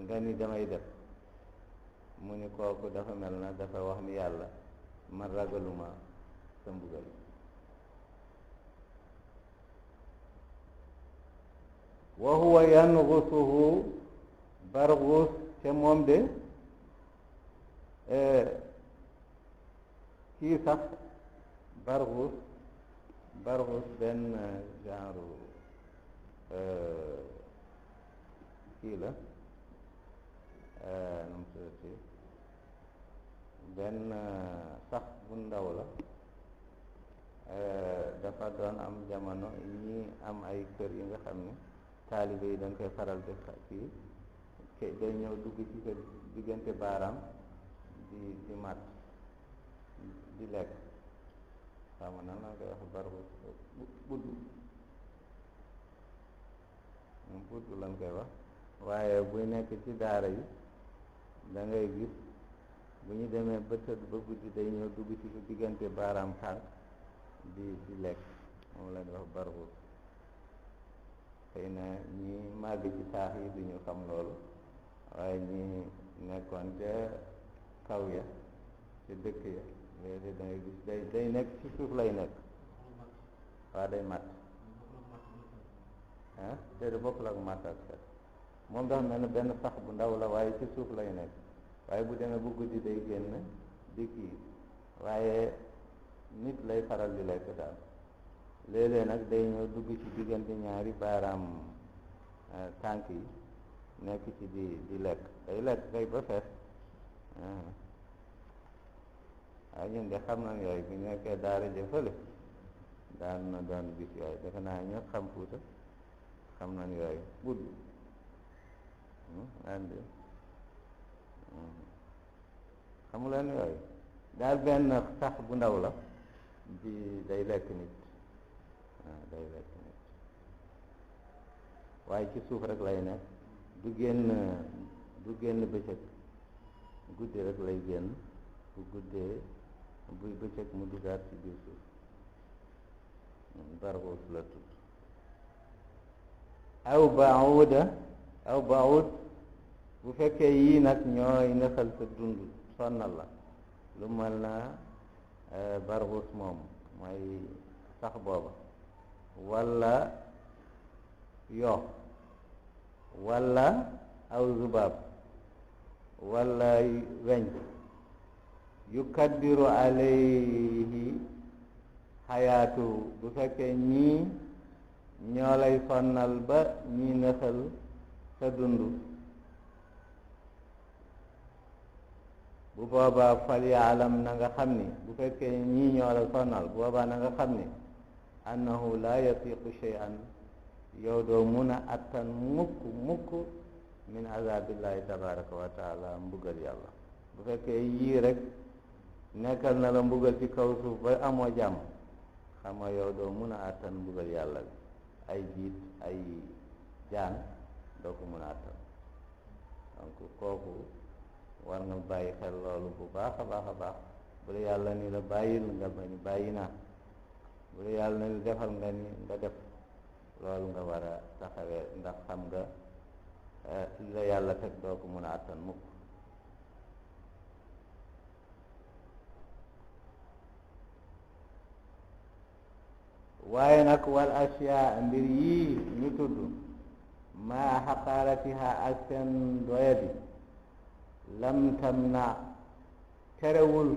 B: nga ni damay def mu ni kooku dafa mel na dafa wax ni yàlla man ragaluma sa mbugal wa huwa yangusuhu bargus te moom de kii sax bargus benn genre kii la nu mu tuddati benn sax bu ndaw la dafa doon am jamono ñi am ay kër yi nga xam ne taalibe yi dañ koy faral di kii day ñëw dugg ci sa diggante baaraam di mat di lekk xaw ma nan la koy wax barbu budd budd lañ koy wax waaye buy nekk ci daara yi da ngay gis bu ñu demee ba tëdd ba guddi day ñëw dugg ci sa diggante baaraam tànk di lekk moom la ñuy wax barbu xëy na ñi màgg ci taax yi duñu xam loolu waaye ñi nekkoon ca kaw ya ca dëkk ya léegi da ngay gis day nekk ci suuf lay nekk waaw day matt ah te de bokkul ak matt ak set moom dafa mel ne benn sax bu ndaw la waaye ci suuf lay nekk waaye bu demee bu guddi day génn di kii waaye nit lay faral di lekk daal léeg-léeg nag day ñëw dugg ci diggante ñaari baaraam tànk yi nekk ci di lekk day lekk kay ba fees waaye ñun de xam nañ yooyu bu nekkee daara jëfale daan na doon gis yooyu defe naa ñu xam Fuuta xam nañ yooyu budd andi xamuleen yooyu daal benn sax bu ndaw la day lekk nit waaw day lekk nit waaye ci suuf rek lay nekk du génn bëccëg guddi rek lay génn bu guddee buy bëccëg mu duggaat ci biir suuf barbuus la tudd aw baud bu fekkee yii nag ñooy nëxal sa dund sonnal la lu mel na barbuus moom mooy sax booba walla yoo walla aw zubaab walla weñ yukaddiru alayhi xayaatu bu fekkee ñii ñoo lay sonnal ba ñii nëxal sa dund bu boobaa fal yaalam na nga xam ni bu fekkee ñii ñoo la sonnal bu boobaa na nga xam ni annahu laa yatiqu shay'an yow doo mun a attan mukk min azabillahi tabaraka wa taala mbugal yàlla bu fekkee yii rek nekkal na la mbugal ci kaw suuf ba amoo jàmm xam nga yow doo mun a attan mbugal yàlla bi ay jiit ay jaan doo ko mun a attan donc kooku war nga bàyyi xel loolu bu baax a baax a baax bu la yàlla ni la bàyyil nga bañ bàyyi naa bu la yàlla ni la defal nga ni nga def loolu nga war a taxawee ndax xam nga li la yàlla teg doo ko mun a attan mukk waaye nag wal asiya mbir yii ñu tudd maa xaqaaratiha ak seen doyadi lam tamna terewul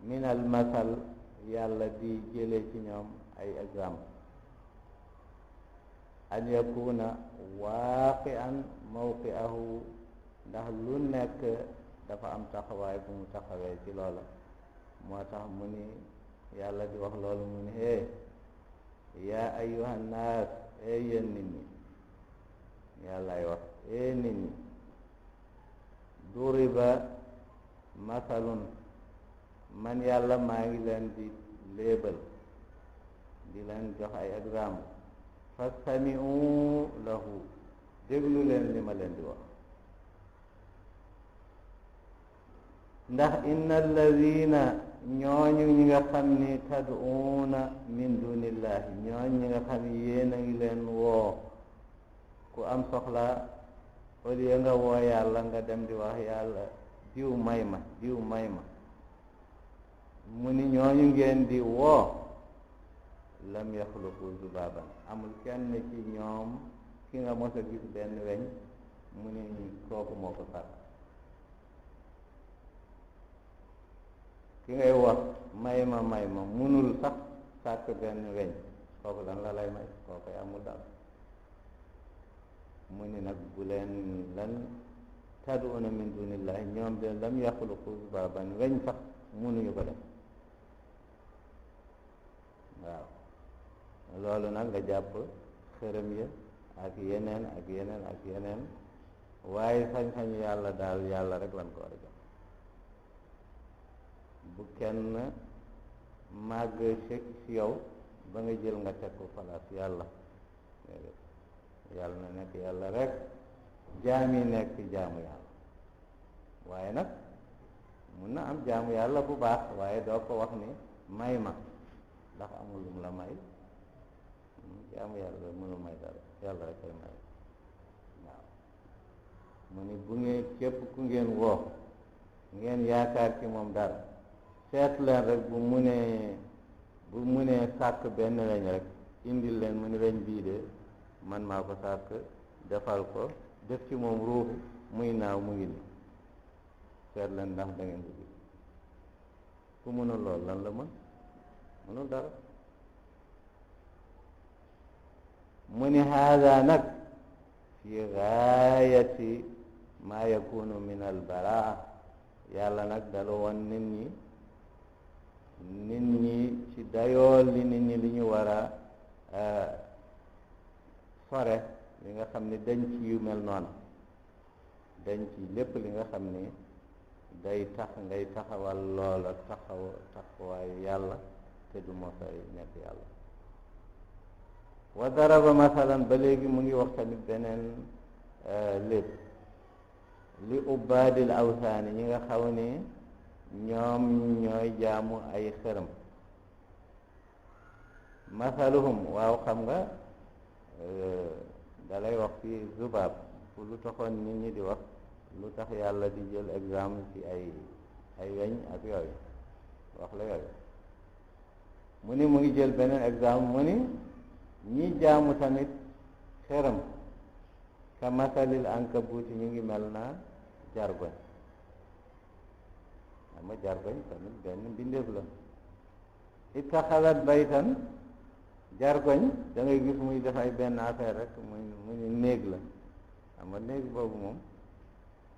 B: min al masal yàlla di jële ci ñoom ay exemple an yakuna waaqian mawqiahu ndax lu nekk dafa am taxawaay bu mu taxawee ci loola moo tax mu ni yàlla di wax loolu mu ni yaa ayyuhan naas yéen nit ñi yàllaay wax nit ñi duriba masalun man yàlla maa ngi leen di léebal di leen jox ay exemple fastami'u lahu déglu leen li ma leen di wax ndax inna alladina ñooñu ñi nga xam ni tad'uuna min dunillahi ñooñu ñi nga xam ni yéen a ngi leen woo ku am soxla au lieu nga woo yàlla nga dem di wax yàlla diw may ma diw may ma mu ni ñooñu ngeen di woo lam yaxluqu zubaaban amul kenn ci ñoom ki nga mos a gis benn weñ mu ni kooku moo ko sàkk ki ngay wax may ma munul sax sàkk benn weñ kooku lan la lay may kooku amul dal mu ni nag bu leen lan tad'una min dunillahi ñoom de lam yaxluqu zubaaban weñ sax munuñu ko def waaw loolu nag nga jàpp xërëm ya ak yeneen ak yeneen ak yeneen waaye sañ-sañu yàlla daal yàlla rek lan ko war a jox bu kenn màgg ci yow ba nga jël nga teg ko place yàlla yàlla na nekk yàlla rek jaam yi nekk jaamu yàlla waaye nag mun na am jaamu yàlla bu baax waaye doo ko wax ni may ma ndax amul lum la may jaamu yàlla mënul may dara yàlla rek koy may waaw mu ni bu ngeen képp ku ngeen woo ngeen yaakaar ci moom dara seet leen rek bu munee sàkk benn weñ rek indil leen mu ni weñ bii de man maa ko sàkk defal ko def ci moom ruuxu muy naaw mu ngi ni seet leen ndax da ngeen ko gis ku mënul lool lan la mënul dara mu ni haada nag fi gaayati maa yakunu min al baraa yàlla nag dala woon nit ñi ci dayool li nit ñi li ñu war a sore li nga xam ne dañ ci yu mel noonu dañ ci lépp li nga xam ne day tax ngay taxawal loola taxawaayu yàlla te du mosay nekk yàlla wa daraba masalan ba léegi mu ngi wax tamit beneen lépp li ubbaadil awsaani ñi nga xaw ni ñoom ñooy jaamu ay xërëm masaluhum waaw xam nga dalay wax fii zubaab lu taxoon nit ñi di wax lu tax yàlla di jël exemple ci ay weñ ak yooyu wax la yooyu mu ni mu ngi jël beneen exemple mu ni ñi jaamu tamit xërëm ka masalil ankabuuti ñu ngi mel na jargoñ ama jargoñ tamit benn mbindeef la ittaxalat baytan jargoñ da ngay gis muy def ay benn affaire rek mu ni néeg la ama néeg boobu moom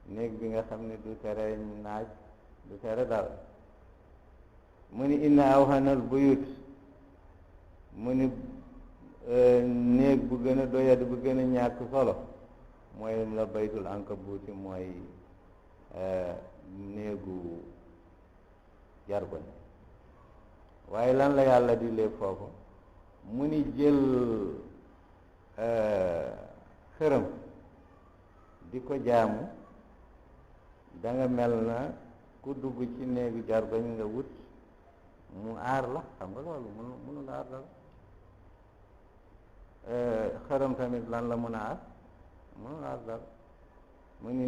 B: néeg bi nga xam ne du tere naaj du tere dara mu ni inna awhanal buyut mu ni néeg bu gën a doyadi bu gën a ñàkk solo mooy la baytul ankabuuti mooy néegu jargoñ waaye lan la yàlla di léeb foofu mu ni jël xërëm di ko jaamu da nga mel na ku dugg ci néegu jargoñ nga wut mu aar la xam nga loolu mënul aar la xërëm tamit lan la mën a aar mënul aar dara mu ni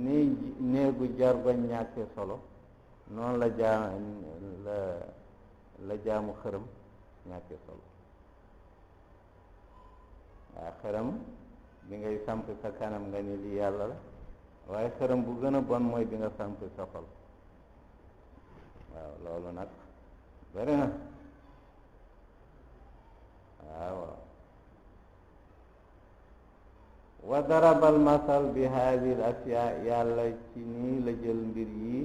B: nii néegu jargoñ ñàkkee solo noonu la jaamu xërëm ñàkkee solo waaw xërëm bi ngay samp sa kanam nga ni lii yàlla la waaye xërëm bu gën a bon mooy bi nga samp sa xol waaw loolu nag bari na waaw wa darabal masal bi haadihi l asiya yàlla ci nii la jël mbir yi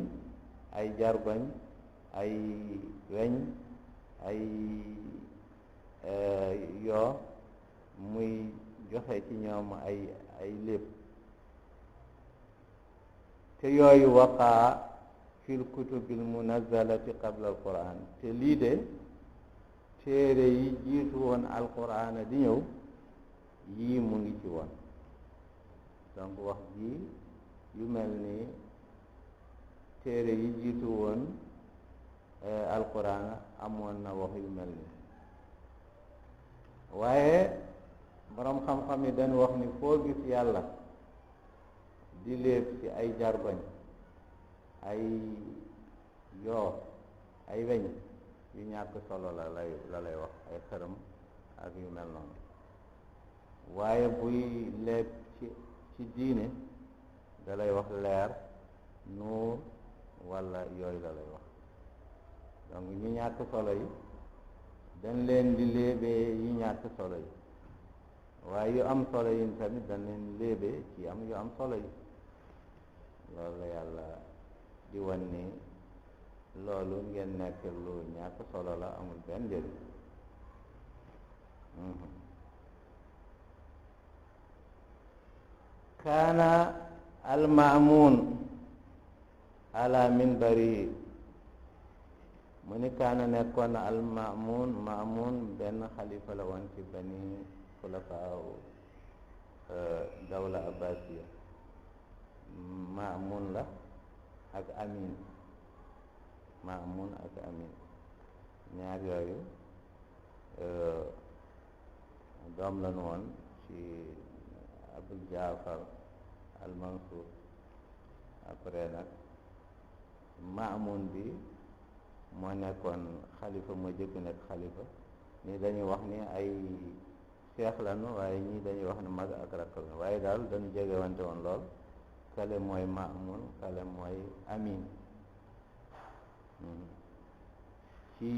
B: ay jargoñ ay weñ ay yoo muy joxe ci ñoom ay lépp te yooyu waqaa fil kutubil munazzalati qabla al quran te lii de téere yi jiitu woon alquran di ñëw yii mu ngi ci woon donc wax ji yu mel ni téere yi jiitu woon alquran amoon na wax yu mel ni waaye boroom xam-xam yi dañu wax ni foo gis yàlla di léeb ci ay jargoñ ay yoo ay weñ yu ñàkk solo la lay wax ay xërëm ak yu mel noonu waaye buy léeb ci diine da lay wax leer nuur walla yooyu la lay wax donc ñu ñàkk solo yi dañ leen di léebee yi ñàkk solo yi waaye yu am solo yi tamit dañ leen léebee ci am yu am solo yi loolu la yàlla di wan ni loolu ngeen nekk lu ñàkk solo la amul benn njëriñ. kaana almaamuun ala minbari mu ni kaana nekkoon na maamuun benn xalifa la woon ci bani xulafaaw dawla abbasiya. maamuun la ak amin, maamuun ak amin ñaar yooyu doom lañu woon ci abul jaafar al mansour. après nag maamuun bi moo nekkoon xalifa, moo jëkk nekk xalifa. ñii dañuy wax ni ay seex lañu, waaye ñii dañuy wax ni mag ak rakk lañu, waaye daal dañu jegewante woon lool. kale mooy maamun, kale mooy amin. ci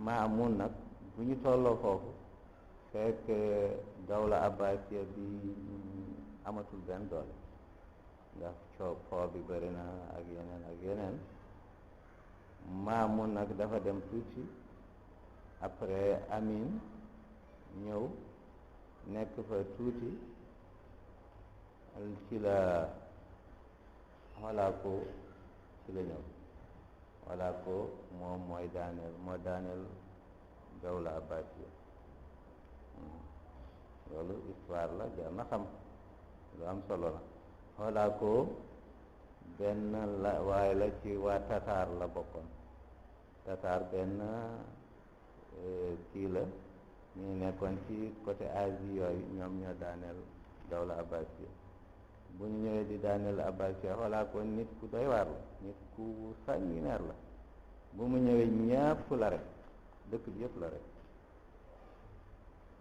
B: maamun nag bu ñu tolloo foofu fekk dawla abbasiya bi amatul benn doole, ndax coow bi bëri na ak yeneen. maamun nag dafa dem tuuti, après amin ñëw nekk fa tuuti, ci la Holaako ci la ñëw. Holaako moom moo daaneel dawla abbasiya. loolu histoire la, jar na xam, lu am solo la. Holaako benn la waaye la ci waa Tatar la bokkoon. Tatar benn kii la, ñu nekkoon ci côté Asie yooyu, ñoom ñoo daaneel dawla abbasiya. bu ñu ñëwee di daaneel abbasiya, Holaako nit ku doy waar la, nit ku sanguinaire la. bu mu ñëwee ñëpp la rek, dëkk bi yëpp la rek,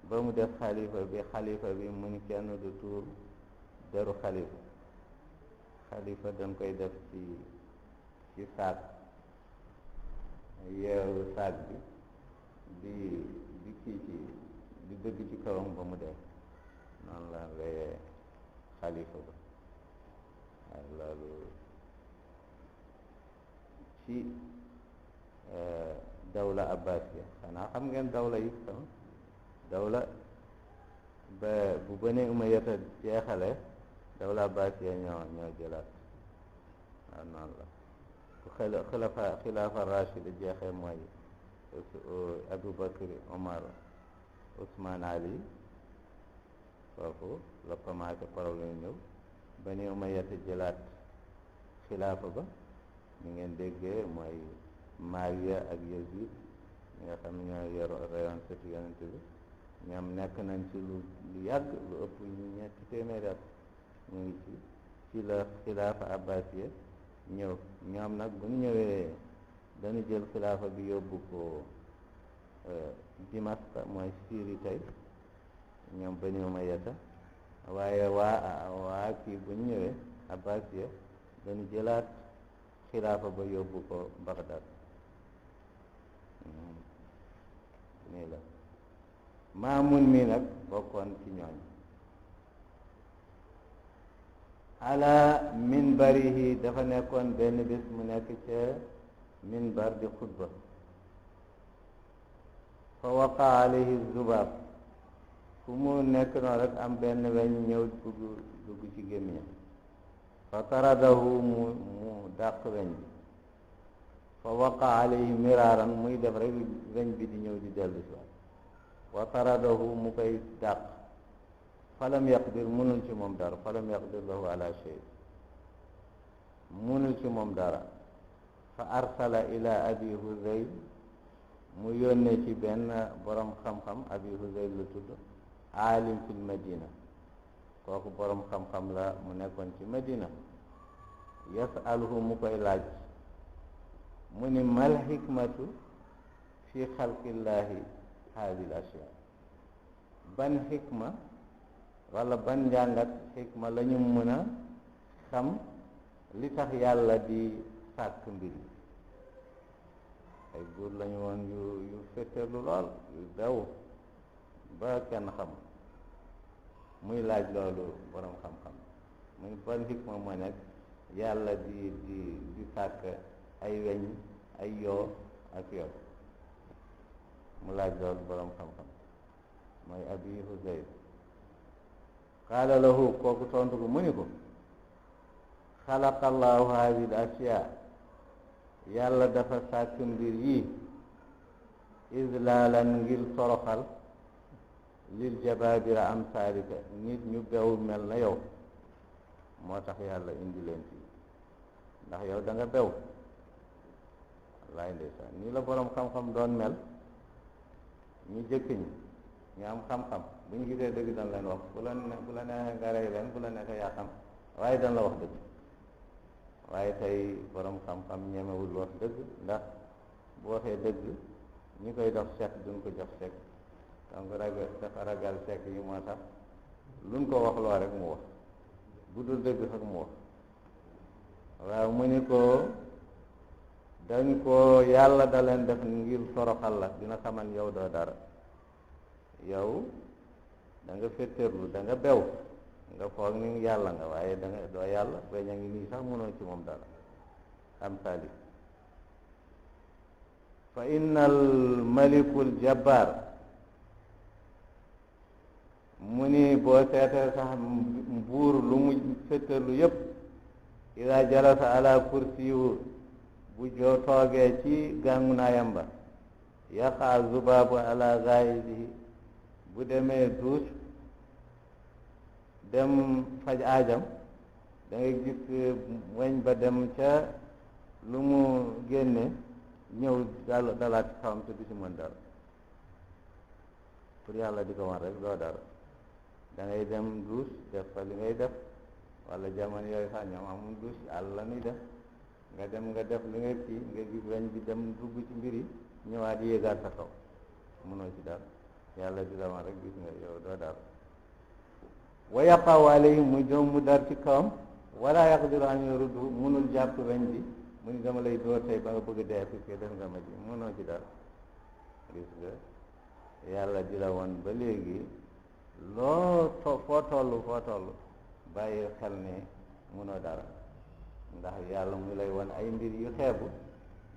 B: ba mu def xalifa bi mu ni kenn du tuur deru xalifa dañ koy def ci saak, yeewu saak bi di kii di dëgg ci kawam ba mu def. noonu la reyee xalifa ba. waaye loolu ci dawla abbasiya. xanaa xam ngeen dawla yi tam, dawla ba bu Bani Umayyata jeexale, dawla abbasiya ñoo jëlaat. waaw noonu la. ku xilaafa rachid jeexee mooy Abu Bakri, Omar, Ousmane, Ali. foofu la commencé problème ñëw. Bani Umayyata jëlaat xilaafa ba, ñu ngeen déggee mooy Maawiya ak Yazid, ñi nga xam ne ñoo reyoon sëtu yonent bi. ñoom nekk nañ ci lu yàgg, lu ëpp ñetti téeméeri at ñu ngi ci la xilaafa abbasiya ñëw. ñoom nag bu ñu ñëwee dañu jël xilaafa bi yóbbu ko Dimaska, mooy Syrie tey, ñoom Bani Umayyata. waaye waa kii bu ñu ñëwee abbasiya dañu jëlaat xilaafa ba yóbbu ko Bagdad. nii la. Maamun mi nag bokkoon ci ñooñ. ala minbarihi dafa nekkoon benn bis mu nekk ca minbar di xutba. fa waqa alayhi zubaab, fu mu nekk noonu rek am benn weñ ñëw dugg ci gémmiñam. fa taradahu mu dàq weñ bi. fa waqa alayhi miraaran, muy def rek weñ bi di ñëw di dellu si waat. wa taradahu mu koy dàq. falam yaqdir, munul ci moom dara. falam yaqdir lahu ala shay, munul ci moom dara. fa arsala ila abi huzayl, mu yónnee ci benn borom xam-xam, abi huzayl la tudd, aalim fil madina. kooku borom xam-xam la, mu nekkoon ci madina. yasaluhu, mu koy laaj, mu ni mal hikmatu fi xalqillahi haadi l ashya. ban xikma wala ban njàngat xikma la ñu mën a xam li tax yàlla di sàkk mbir yi. ay buur lañu woon yu féttéerlu lool, yu daw ba kenn xam. muy laaj loolu borom xam-xam, muy ban xikma moo nekk yàlla di sàkk ay weñ ay yoo ak yow mu laaj loolu borom xam-xam mooy abi Huzayr qaala lahu kooku tontu ko mu ni ko xalaqa allahu hadihi al ashya yàlla dafa sàkk mbir yi islaalan ngir toroxal lil jabaabira amsaalika nit ñu bew mel na yow moo tax yàlla indi leen fii ndax yow da nga bew wallaay ndeysaan nii la borom xam-xam doon mel ñu jëkk ñi ñu am xam-xam bu ñu gisee dëgg dañ leen wax bu la neexee nga rey leen bu la neexee yaa xam waaye dañ la wax dëgg waaye tey borom xam-xam ñemewul wax dëgg ndax bu waxee dëgg ñi koy dox sekk duñ ko jox sekk donc dafa ragal sekk yi moo tax luñ ko wax loo rek mu wax bu dul dëgg sax mu wax waaw mu ni ko dañ ko yàlla da leen def ngir toroxal la dina xaman yow doo dara yow da nga féttéerlu da nga bew nga foog ni yàlla nga waaye da nga doo yàlla weñ a ngi nii sax mënoo ci moom dara am sali fa innal malikul jabbar mu ni boo seetee sax buur lu mu féttéerlu yépp ida jalasa ala kursiyu bu joo toogee ci gàngu naayam ba yaqa zubaabu ala gaayidihi bu demee duus dem faj aajam da ngay gis weñ ba dem ca lu mu génne ñëw dalaat ci xawam te du ci mën dara pour yàlla di ko wan rek doo dara da ngay dem duus def fa li ngay def wala jamono yooyu sax ñoom amul duus àll la ñuy def nga dem nga def li ngay kii nga gis weñ bi dem dugg ci mbir yi ñëwaat yéegaat sa kaw mënoo ci dara yàlla di la wan rek gis nga yow doo dara wa yaqaw alayhi mu jom mu dar ci kawam wala yaqdiru an yuruddu mënul jàpp weñ bi mu ni dama lay dóor tey ba nga bëgg dee fi def nga ma ji mënoo ci dara gis nga yàlla di la wan ba léegi foo toll bàyyi xel ne mënoo dara ndax yàlla mu lay wan ay mbir yu xeebu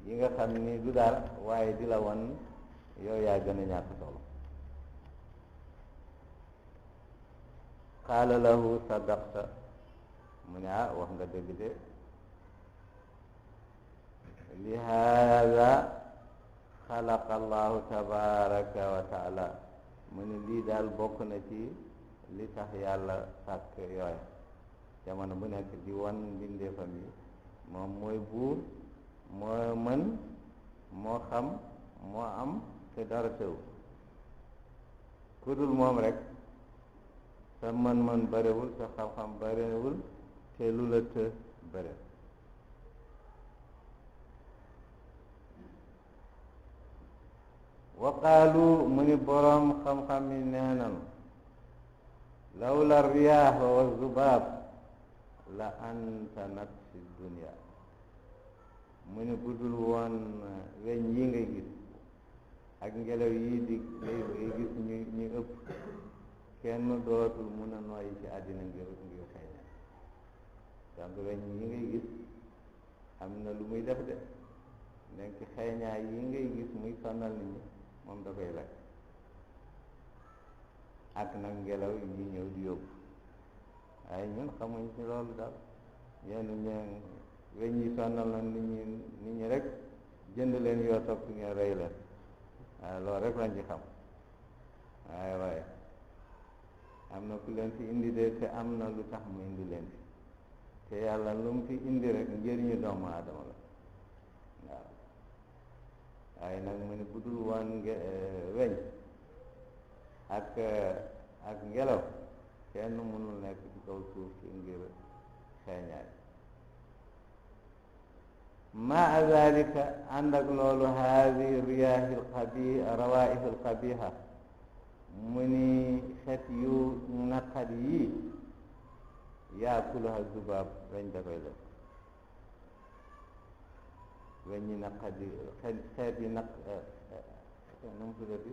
B: yi nga xam ni du dara waaye di la wan yow yaa gën a ñàkk solo qaala lahu sadaqta mu ne wax nga dëgg de li haada xalaqa allahu tabaraka wa taala mu ne lii daal bokk na ci li tax yàlla sàkk yooya jamono bu nekk di wan mbindeefam yi moom mooy buur moo mën moo xam moo am te dara tew ku dul moom rek sa mën-mën barewul sa xam-xam barewul te lu la të bare wa qaalu mu ni boroom xam-xam yi nee nanu lawla riyaax wa zubaab la antanat fi dunia mu ni budul woon weñ yi ngay gis ak ngelaw yi di ngay gis ñu ëpp kenn dootul mun a nooyi ci àddina ngir xeeñaay donc weñ yi ngay gis am na lu muy def de nekk xeeñaay yi ngay gis muy sonal nit ñi moom da koy lekk ak nag ngelaw yi ñëw di yóbbu waaye ñun xamuñ ci loolu daal yenn weñ yi sonal na nit ñi rek jënd leen yoo topp ngeen rey leen waaye loolu rek lañ ci xam waaye am na ku leen fi indi de te am na lu tax mu indi leen fi te yàlla lu mu fi indi rek njëriñu doomu aadama la waaw waaye nag mu ne bu dul woon weñ ak ngelaw kenn mënul nekk ci kaw suuf si ngir xeeñaay ma zalika ànd ak loolu haadi riyaahi rawaihi alqabiha mu ni xet yu naqat yii yaakuluha zubaab weñ da koy lekk weñ yi naqat yi xeet yi nu mu tuddati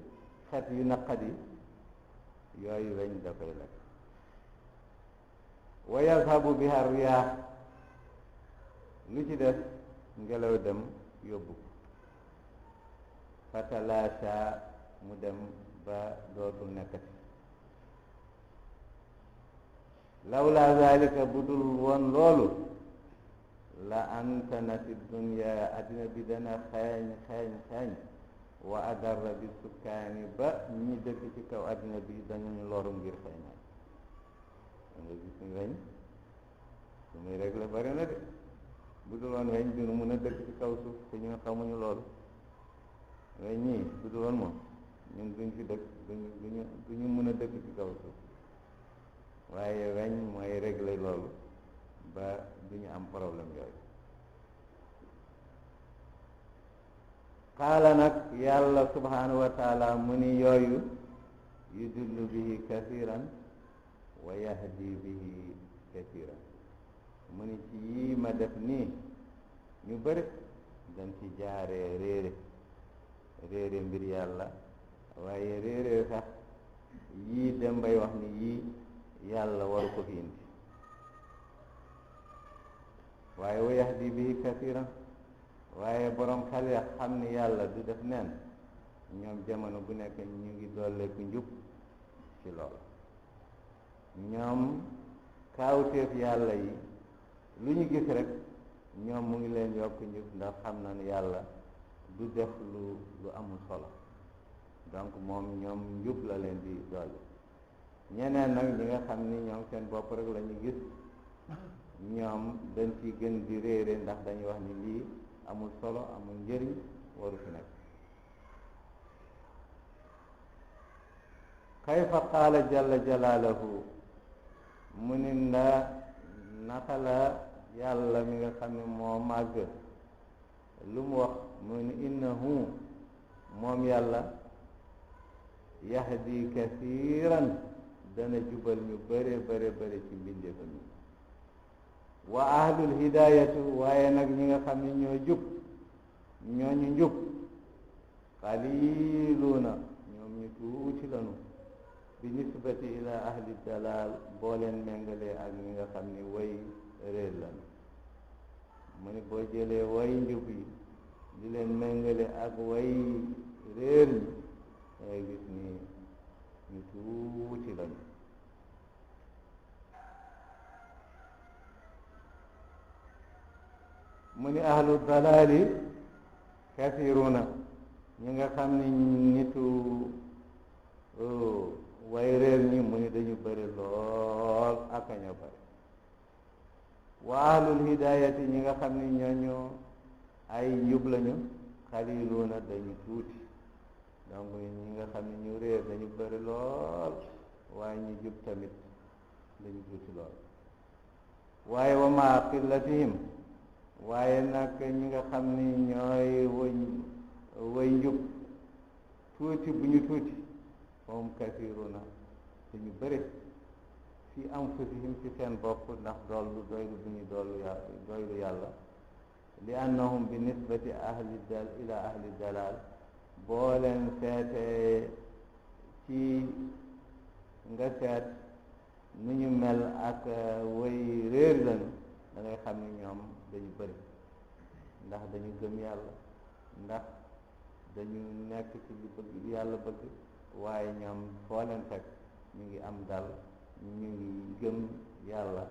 B: xet yu naqat yi yooyu weñ da koy lekk wa yazhabu biha riyaax lu ci def ngelaw dem yóbbu ko fatalaasa mu dem ba dootul nekkati lawla zalika bu dul woon loolu la antanati dunya addina bi dana xeeñ wa adarra bi sukkaani ba ñi dëkk ci kaw addina bi dañuy loru ngir xeeñaay da nga gis ni weñ su muy rek la bari na de bu dul woon weñ dinu mun a dëkk ci kaw suuf te ñun xamuñu loolu weñ ñii bu dul woon moom ñun duñ fi dëkk duñu mun a dëkk ci kaw suuf waaye weñ mooy régler loolu ba duñu am problème yooyu qaala nag yàlla subhanahu wa taala mu ni yooyu yudillu bihi kathiran wa yahdi bihi kathiran mu ni ci yii ma def nii ñu bëri dañ ci jaaree réere mbir yàlla waaye réere sax yii dem bay wax ni yii yàlla waru ko fi indi waaye wa yahdi bihi kathiran waaye borom xel ya xam ni yàlla du def nen ñoom jamono bu nekk ñu ngi dolleeku njub ci lool ñoom kaawteef yàlla yi lu ñu gis rek ñoom mu ngi leen yokk njub ndax xam na ni yàlla du def lu amul solo donc moom ñoom njub la leen di dolli ñeneen nag ñi nga xam ni ñoom seen bopp rek la ñu gis ñoom dañ ci gën di réere ndax dañuy wax ni lii amul solo amul njëriñ waru fi nekk kayfa qaala jalla jalaaluhu mu ni naka la yàlla mi nga xam ne moo màgg lu mu wax mu ni innahu moom yàlla yahdi kathiran dana jubal ñu bare ci mbindeefam yi wa ahlul hidayatu waaye nag ñi nga xam ne ñoo jub ñooñu njub qaliluuna ñoom ñu tuuti lanu bi nisbati ila ahli dalal boo leen méngalee ak ñi nga xam ni way réer lanu mu ni boo jëlee way njub yi di leen méngale ak way réer ñi dangay gis ni ñu tuuti lañu mu ni ahlu dalali kasiruna ñi nga xam ni nitu way réer ñi mu ni dañu bëri lool ak a ñoo bëri wa ahlul hidayati ñi nga xam ni ñooñu ay njub lañu xaliluuna dañu tuuti donc ñi nga xam ni ñu réer dañu bëri lool waaye ñu jub tamit dañu tuuti lool waaye wa ma qillatihim waaye nag ñi nga xam ni ñooy way njub tuuti bu ñu tuuti moom kasiruna dañu bëri fi anfusihim ci seen bopp ndax doylu bu ñu doylu yàlla li annahum bi nisbati ila ahli dalal boo leen seetee ci nga seet nu ñu mel ak way réer lañu da ngay xam ni ñoom dañu bëri ndax dañu gëm yàlla ndax dañu nekk ci li bëgg yàlla bëgg waaye ñoom foo leen fekk ñu ngi am dal ñu ngi gëm yàlla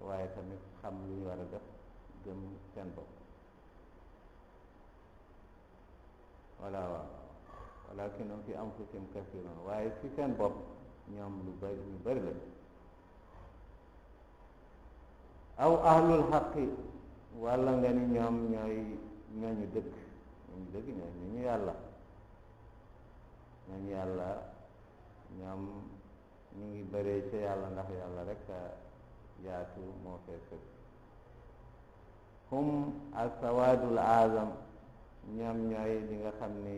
B: waaye tamit xam lu ñu war a def gëm seen bopp walakinhum fi anfusihim kasiirun waaye ci seen bopp ñoom ñu bëri lañ aw ahlul xaqi walla nga ni ñoom ñooñu dëgg ñooñu yàlla ñoom ñu ngi bëree ca yàlla ndax yàlla rek a yaatu moo fee sëg hum asawaadul azam ñoom ñooy li nga xam ni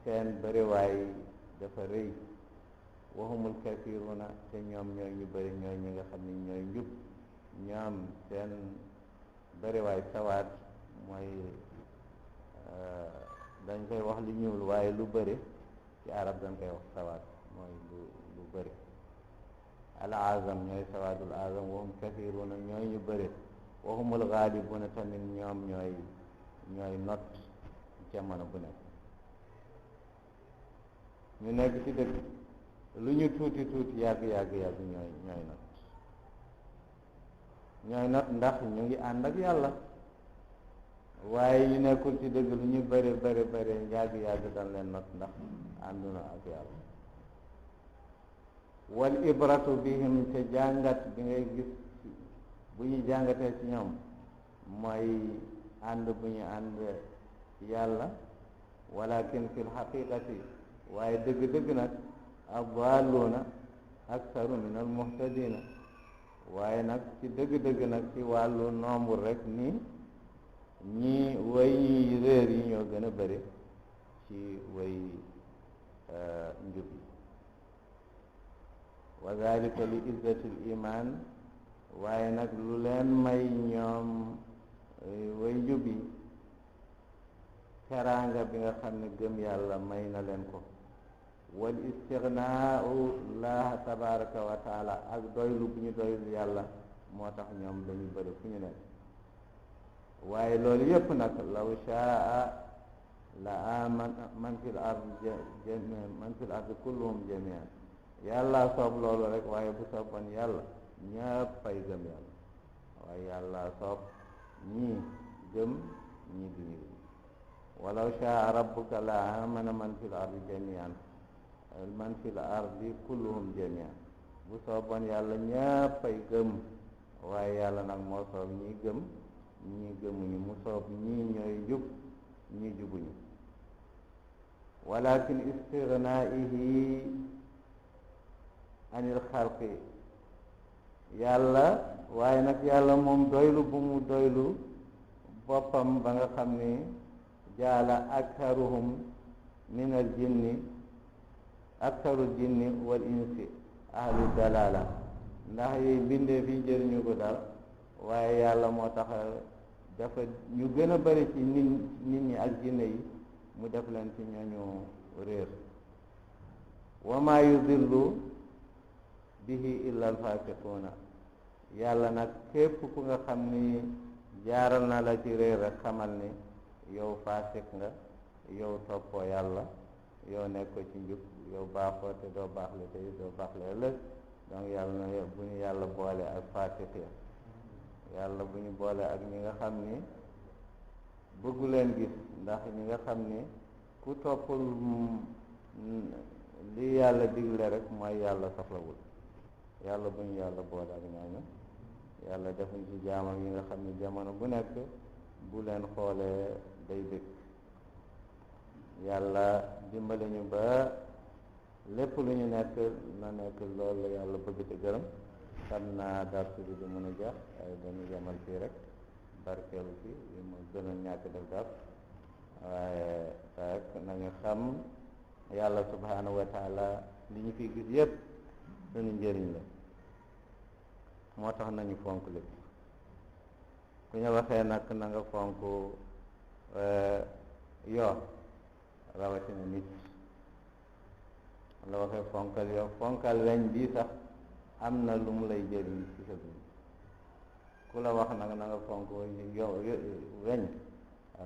B: seen bëriwaay dafa rëy waxumul kafiruna te ñoom ñooy ñu bëri ñooy ñi nga xam ni ñooy njub ñoom seen bëriwaay sawaat mooy dañ koy wax lu ñuul waaye lu bëri ci arab dañ koy wax sawaat mooy lu bëri al azam ñooy sawaadul azam waxum kafiruna ñooy ñu bëri waxumul gaalibuna tamit ñoom ñooy not jamono bu nekk ñu nekk ci dëgg lu ñu tuuti yàgg ñooy not ndax ñu ngi ànd ak yàlla waaye ñu nekkul ci dëgg lu ñu bëri yàgg dañ leen not ndax ànduna ak yàlla wal ibratu bihim te jàngat bi ngay gis bu ñu jàngatee ci ñoom mooy ànd bu ñu ànd yàlla walakin fil haqiqati waaye dëgg nag addaaluuna aktaru min al muhtadina waaye nag ci dëgg nag ci wàllu nombre rek ni ñii way ñi réer yi ñoo gën a bëri ci way njub yi wa dalika li izzati l iman waaye nag lu leen may ñoom way njub yi teraanga bi nga xam ne gëm yàlla may na leen ko wal istignaau laaha tabaraka wa taala ak doylu bu ñu doylu yàlla moo tax ñoom dañu bëri fu ñu nekk waaye loolu yépp nag law shaa la amana man fil ardi kulluhum jamian yàlla soob loolu rek waaye bu sooboon yàlla ñëpp ay gëm yàlla waaye yàlla soob ñii gëm ñii duñu gëm walaw shaa rabbuka la amana man fil ardi jamian man fil ardi kulluhum jamian bu sooboon yàlla ñëpp ay gëm waaye yàlla nag moo soob ñii gëm ñii gëmuñu mu soob ñii ñooy jub ñii jubuñu walakin istighnaihi anil xalqi yàlla waaye nag yàlla moom doylu bu mu doylu boppam ba nga xam ni jaala aktaruhum min al jinni aktarul jinni wal insi ahlu dalala ndax yi bindee fi jëriñu ko daal waaye yàlla moo tax dafa ñu gën a bari ci nit ñi ak jinne yi mu def leen ci ñooñu réer wa ma yudillu bihi illa alfasiquna yàlla nag képp ku nga xam ni jaaral na la ci réer rek xamal ni yow fasik nga yow toppoo yàlla yow nekk ko ci njub yow baaxoo te doo baax le tey doo baax le ëllëg donc yàlla na bu ñu yàlla boole ak fasik ya yàlla bu ñu boole ak ñi nga xam ni bëggu leen gis ndax ñi nga xam ni ku toppul li yàlla digle rek mooy yàlla soxlawul yàlla bu ñu yàlla boole ak ñooñu yàlla defuñ ci jaamam yi nga xam ni jamono bu nekk bu leen xoolee day bëgg yàlla dimbali ñu ba lépp lu ñu nekk na nekk loolu la yàlla bëgg te gërëm xam naa darsu bi di mën a jeex waaye dañu yemal fii rek barkeelu fi li mu gën a ñàkk def daf waaye rek nañu xam yàlla subhanahu wa taala li ñu fi gis yépp suñu njëriñ la moo tax nañu fonk lépp ku ñu waxee nag na nga fonk yoo rawatina nit la waxee fonkal yoo fonkal weñ bii sax am na lu mu lay jëriñ ci sa dund ku la wax nag na nga fonk yow weñ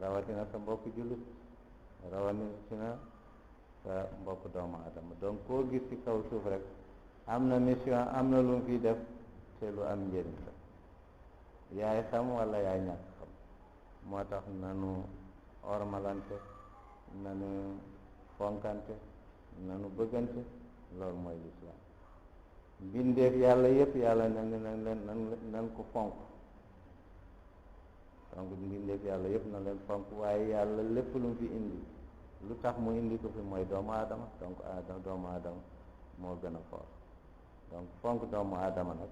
B: rawatina sa mbokk jullit rawatina sa mbokk doomu adama donc koo gis ci kaw suuf rek am na mission am na lu mu fiy def te lu am njëriñ la yaay xam wala yaay ñàkk xam moo tax nanu ormalante nanu fonkante nanu bëggante loolu mooy lislaam mbindeef yàlla yépp yàlla nan ko fonk donc mbindeef yàlla yépp na leen fonk waaye yàlla lépp lu mu fi indi lu tax mu indi ko fi mooy doomu aadama donc doomu aadama moo gën a fort donc fonk doomu aadama nag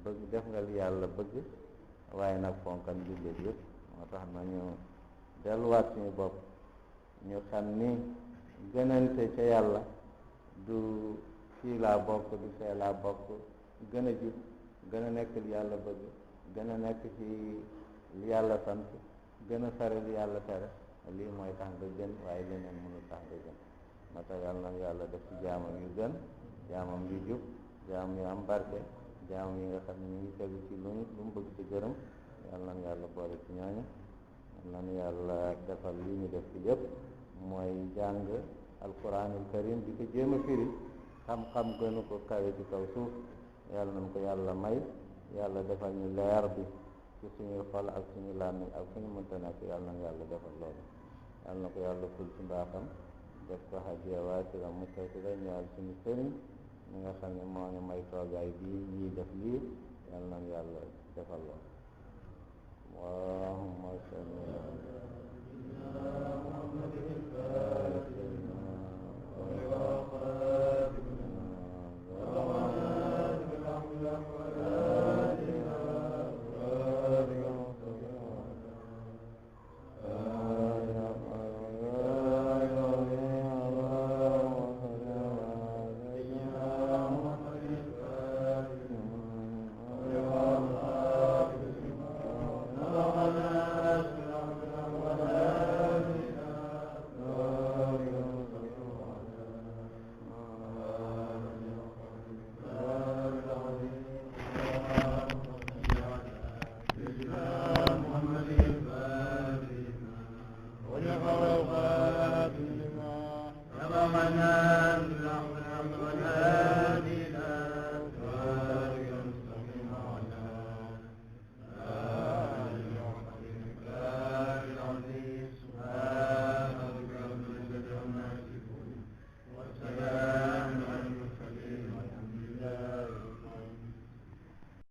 B: bëgg def nga li yàlla bëgg waaye nag fonkan mbindeef yépp moo tax nañu delluwaat suñu bopp ñu xam ni gënante ca yàlla du fii laa bokk du fee laa bokk gën a jub gën a nekk li yàlla bëgg gën a nekk ci li yàlla sant gën a sare li yàlla tere lii mooy tax nga gën waaye leneen mënul tax nga gën moo tax yàlla na yàlla def ci jaamam yu gën jaamam yu jub jaamam yu am barke jaamam yi nga xam ne ñu ngi tegu ci lu lu mu bëgg ci gërëm yàlla na yàlla boole ci ñooñu yàlla na yàlla defal li ñu def ci yëpp mooy jàng alquranul karim di ko jéem a firi xam-xam gënu ko kawe ci kaw suuf yàlla nañ ko yàlla may yàlla defal ñu leer bi ci suñuy xol ak suñu làmmiñ ak suñu mënta nekk yàlla na yàlla defal loolu yàlla na ko yàlla ful ci mbaaxam def ko hadiya waasila muttasila ñaal suñu sëriñ ñi nga xam ne moo ñu may toogaay bii ñii def lii yàlla na yàlla defal loolu allahumma salli
A: ربنا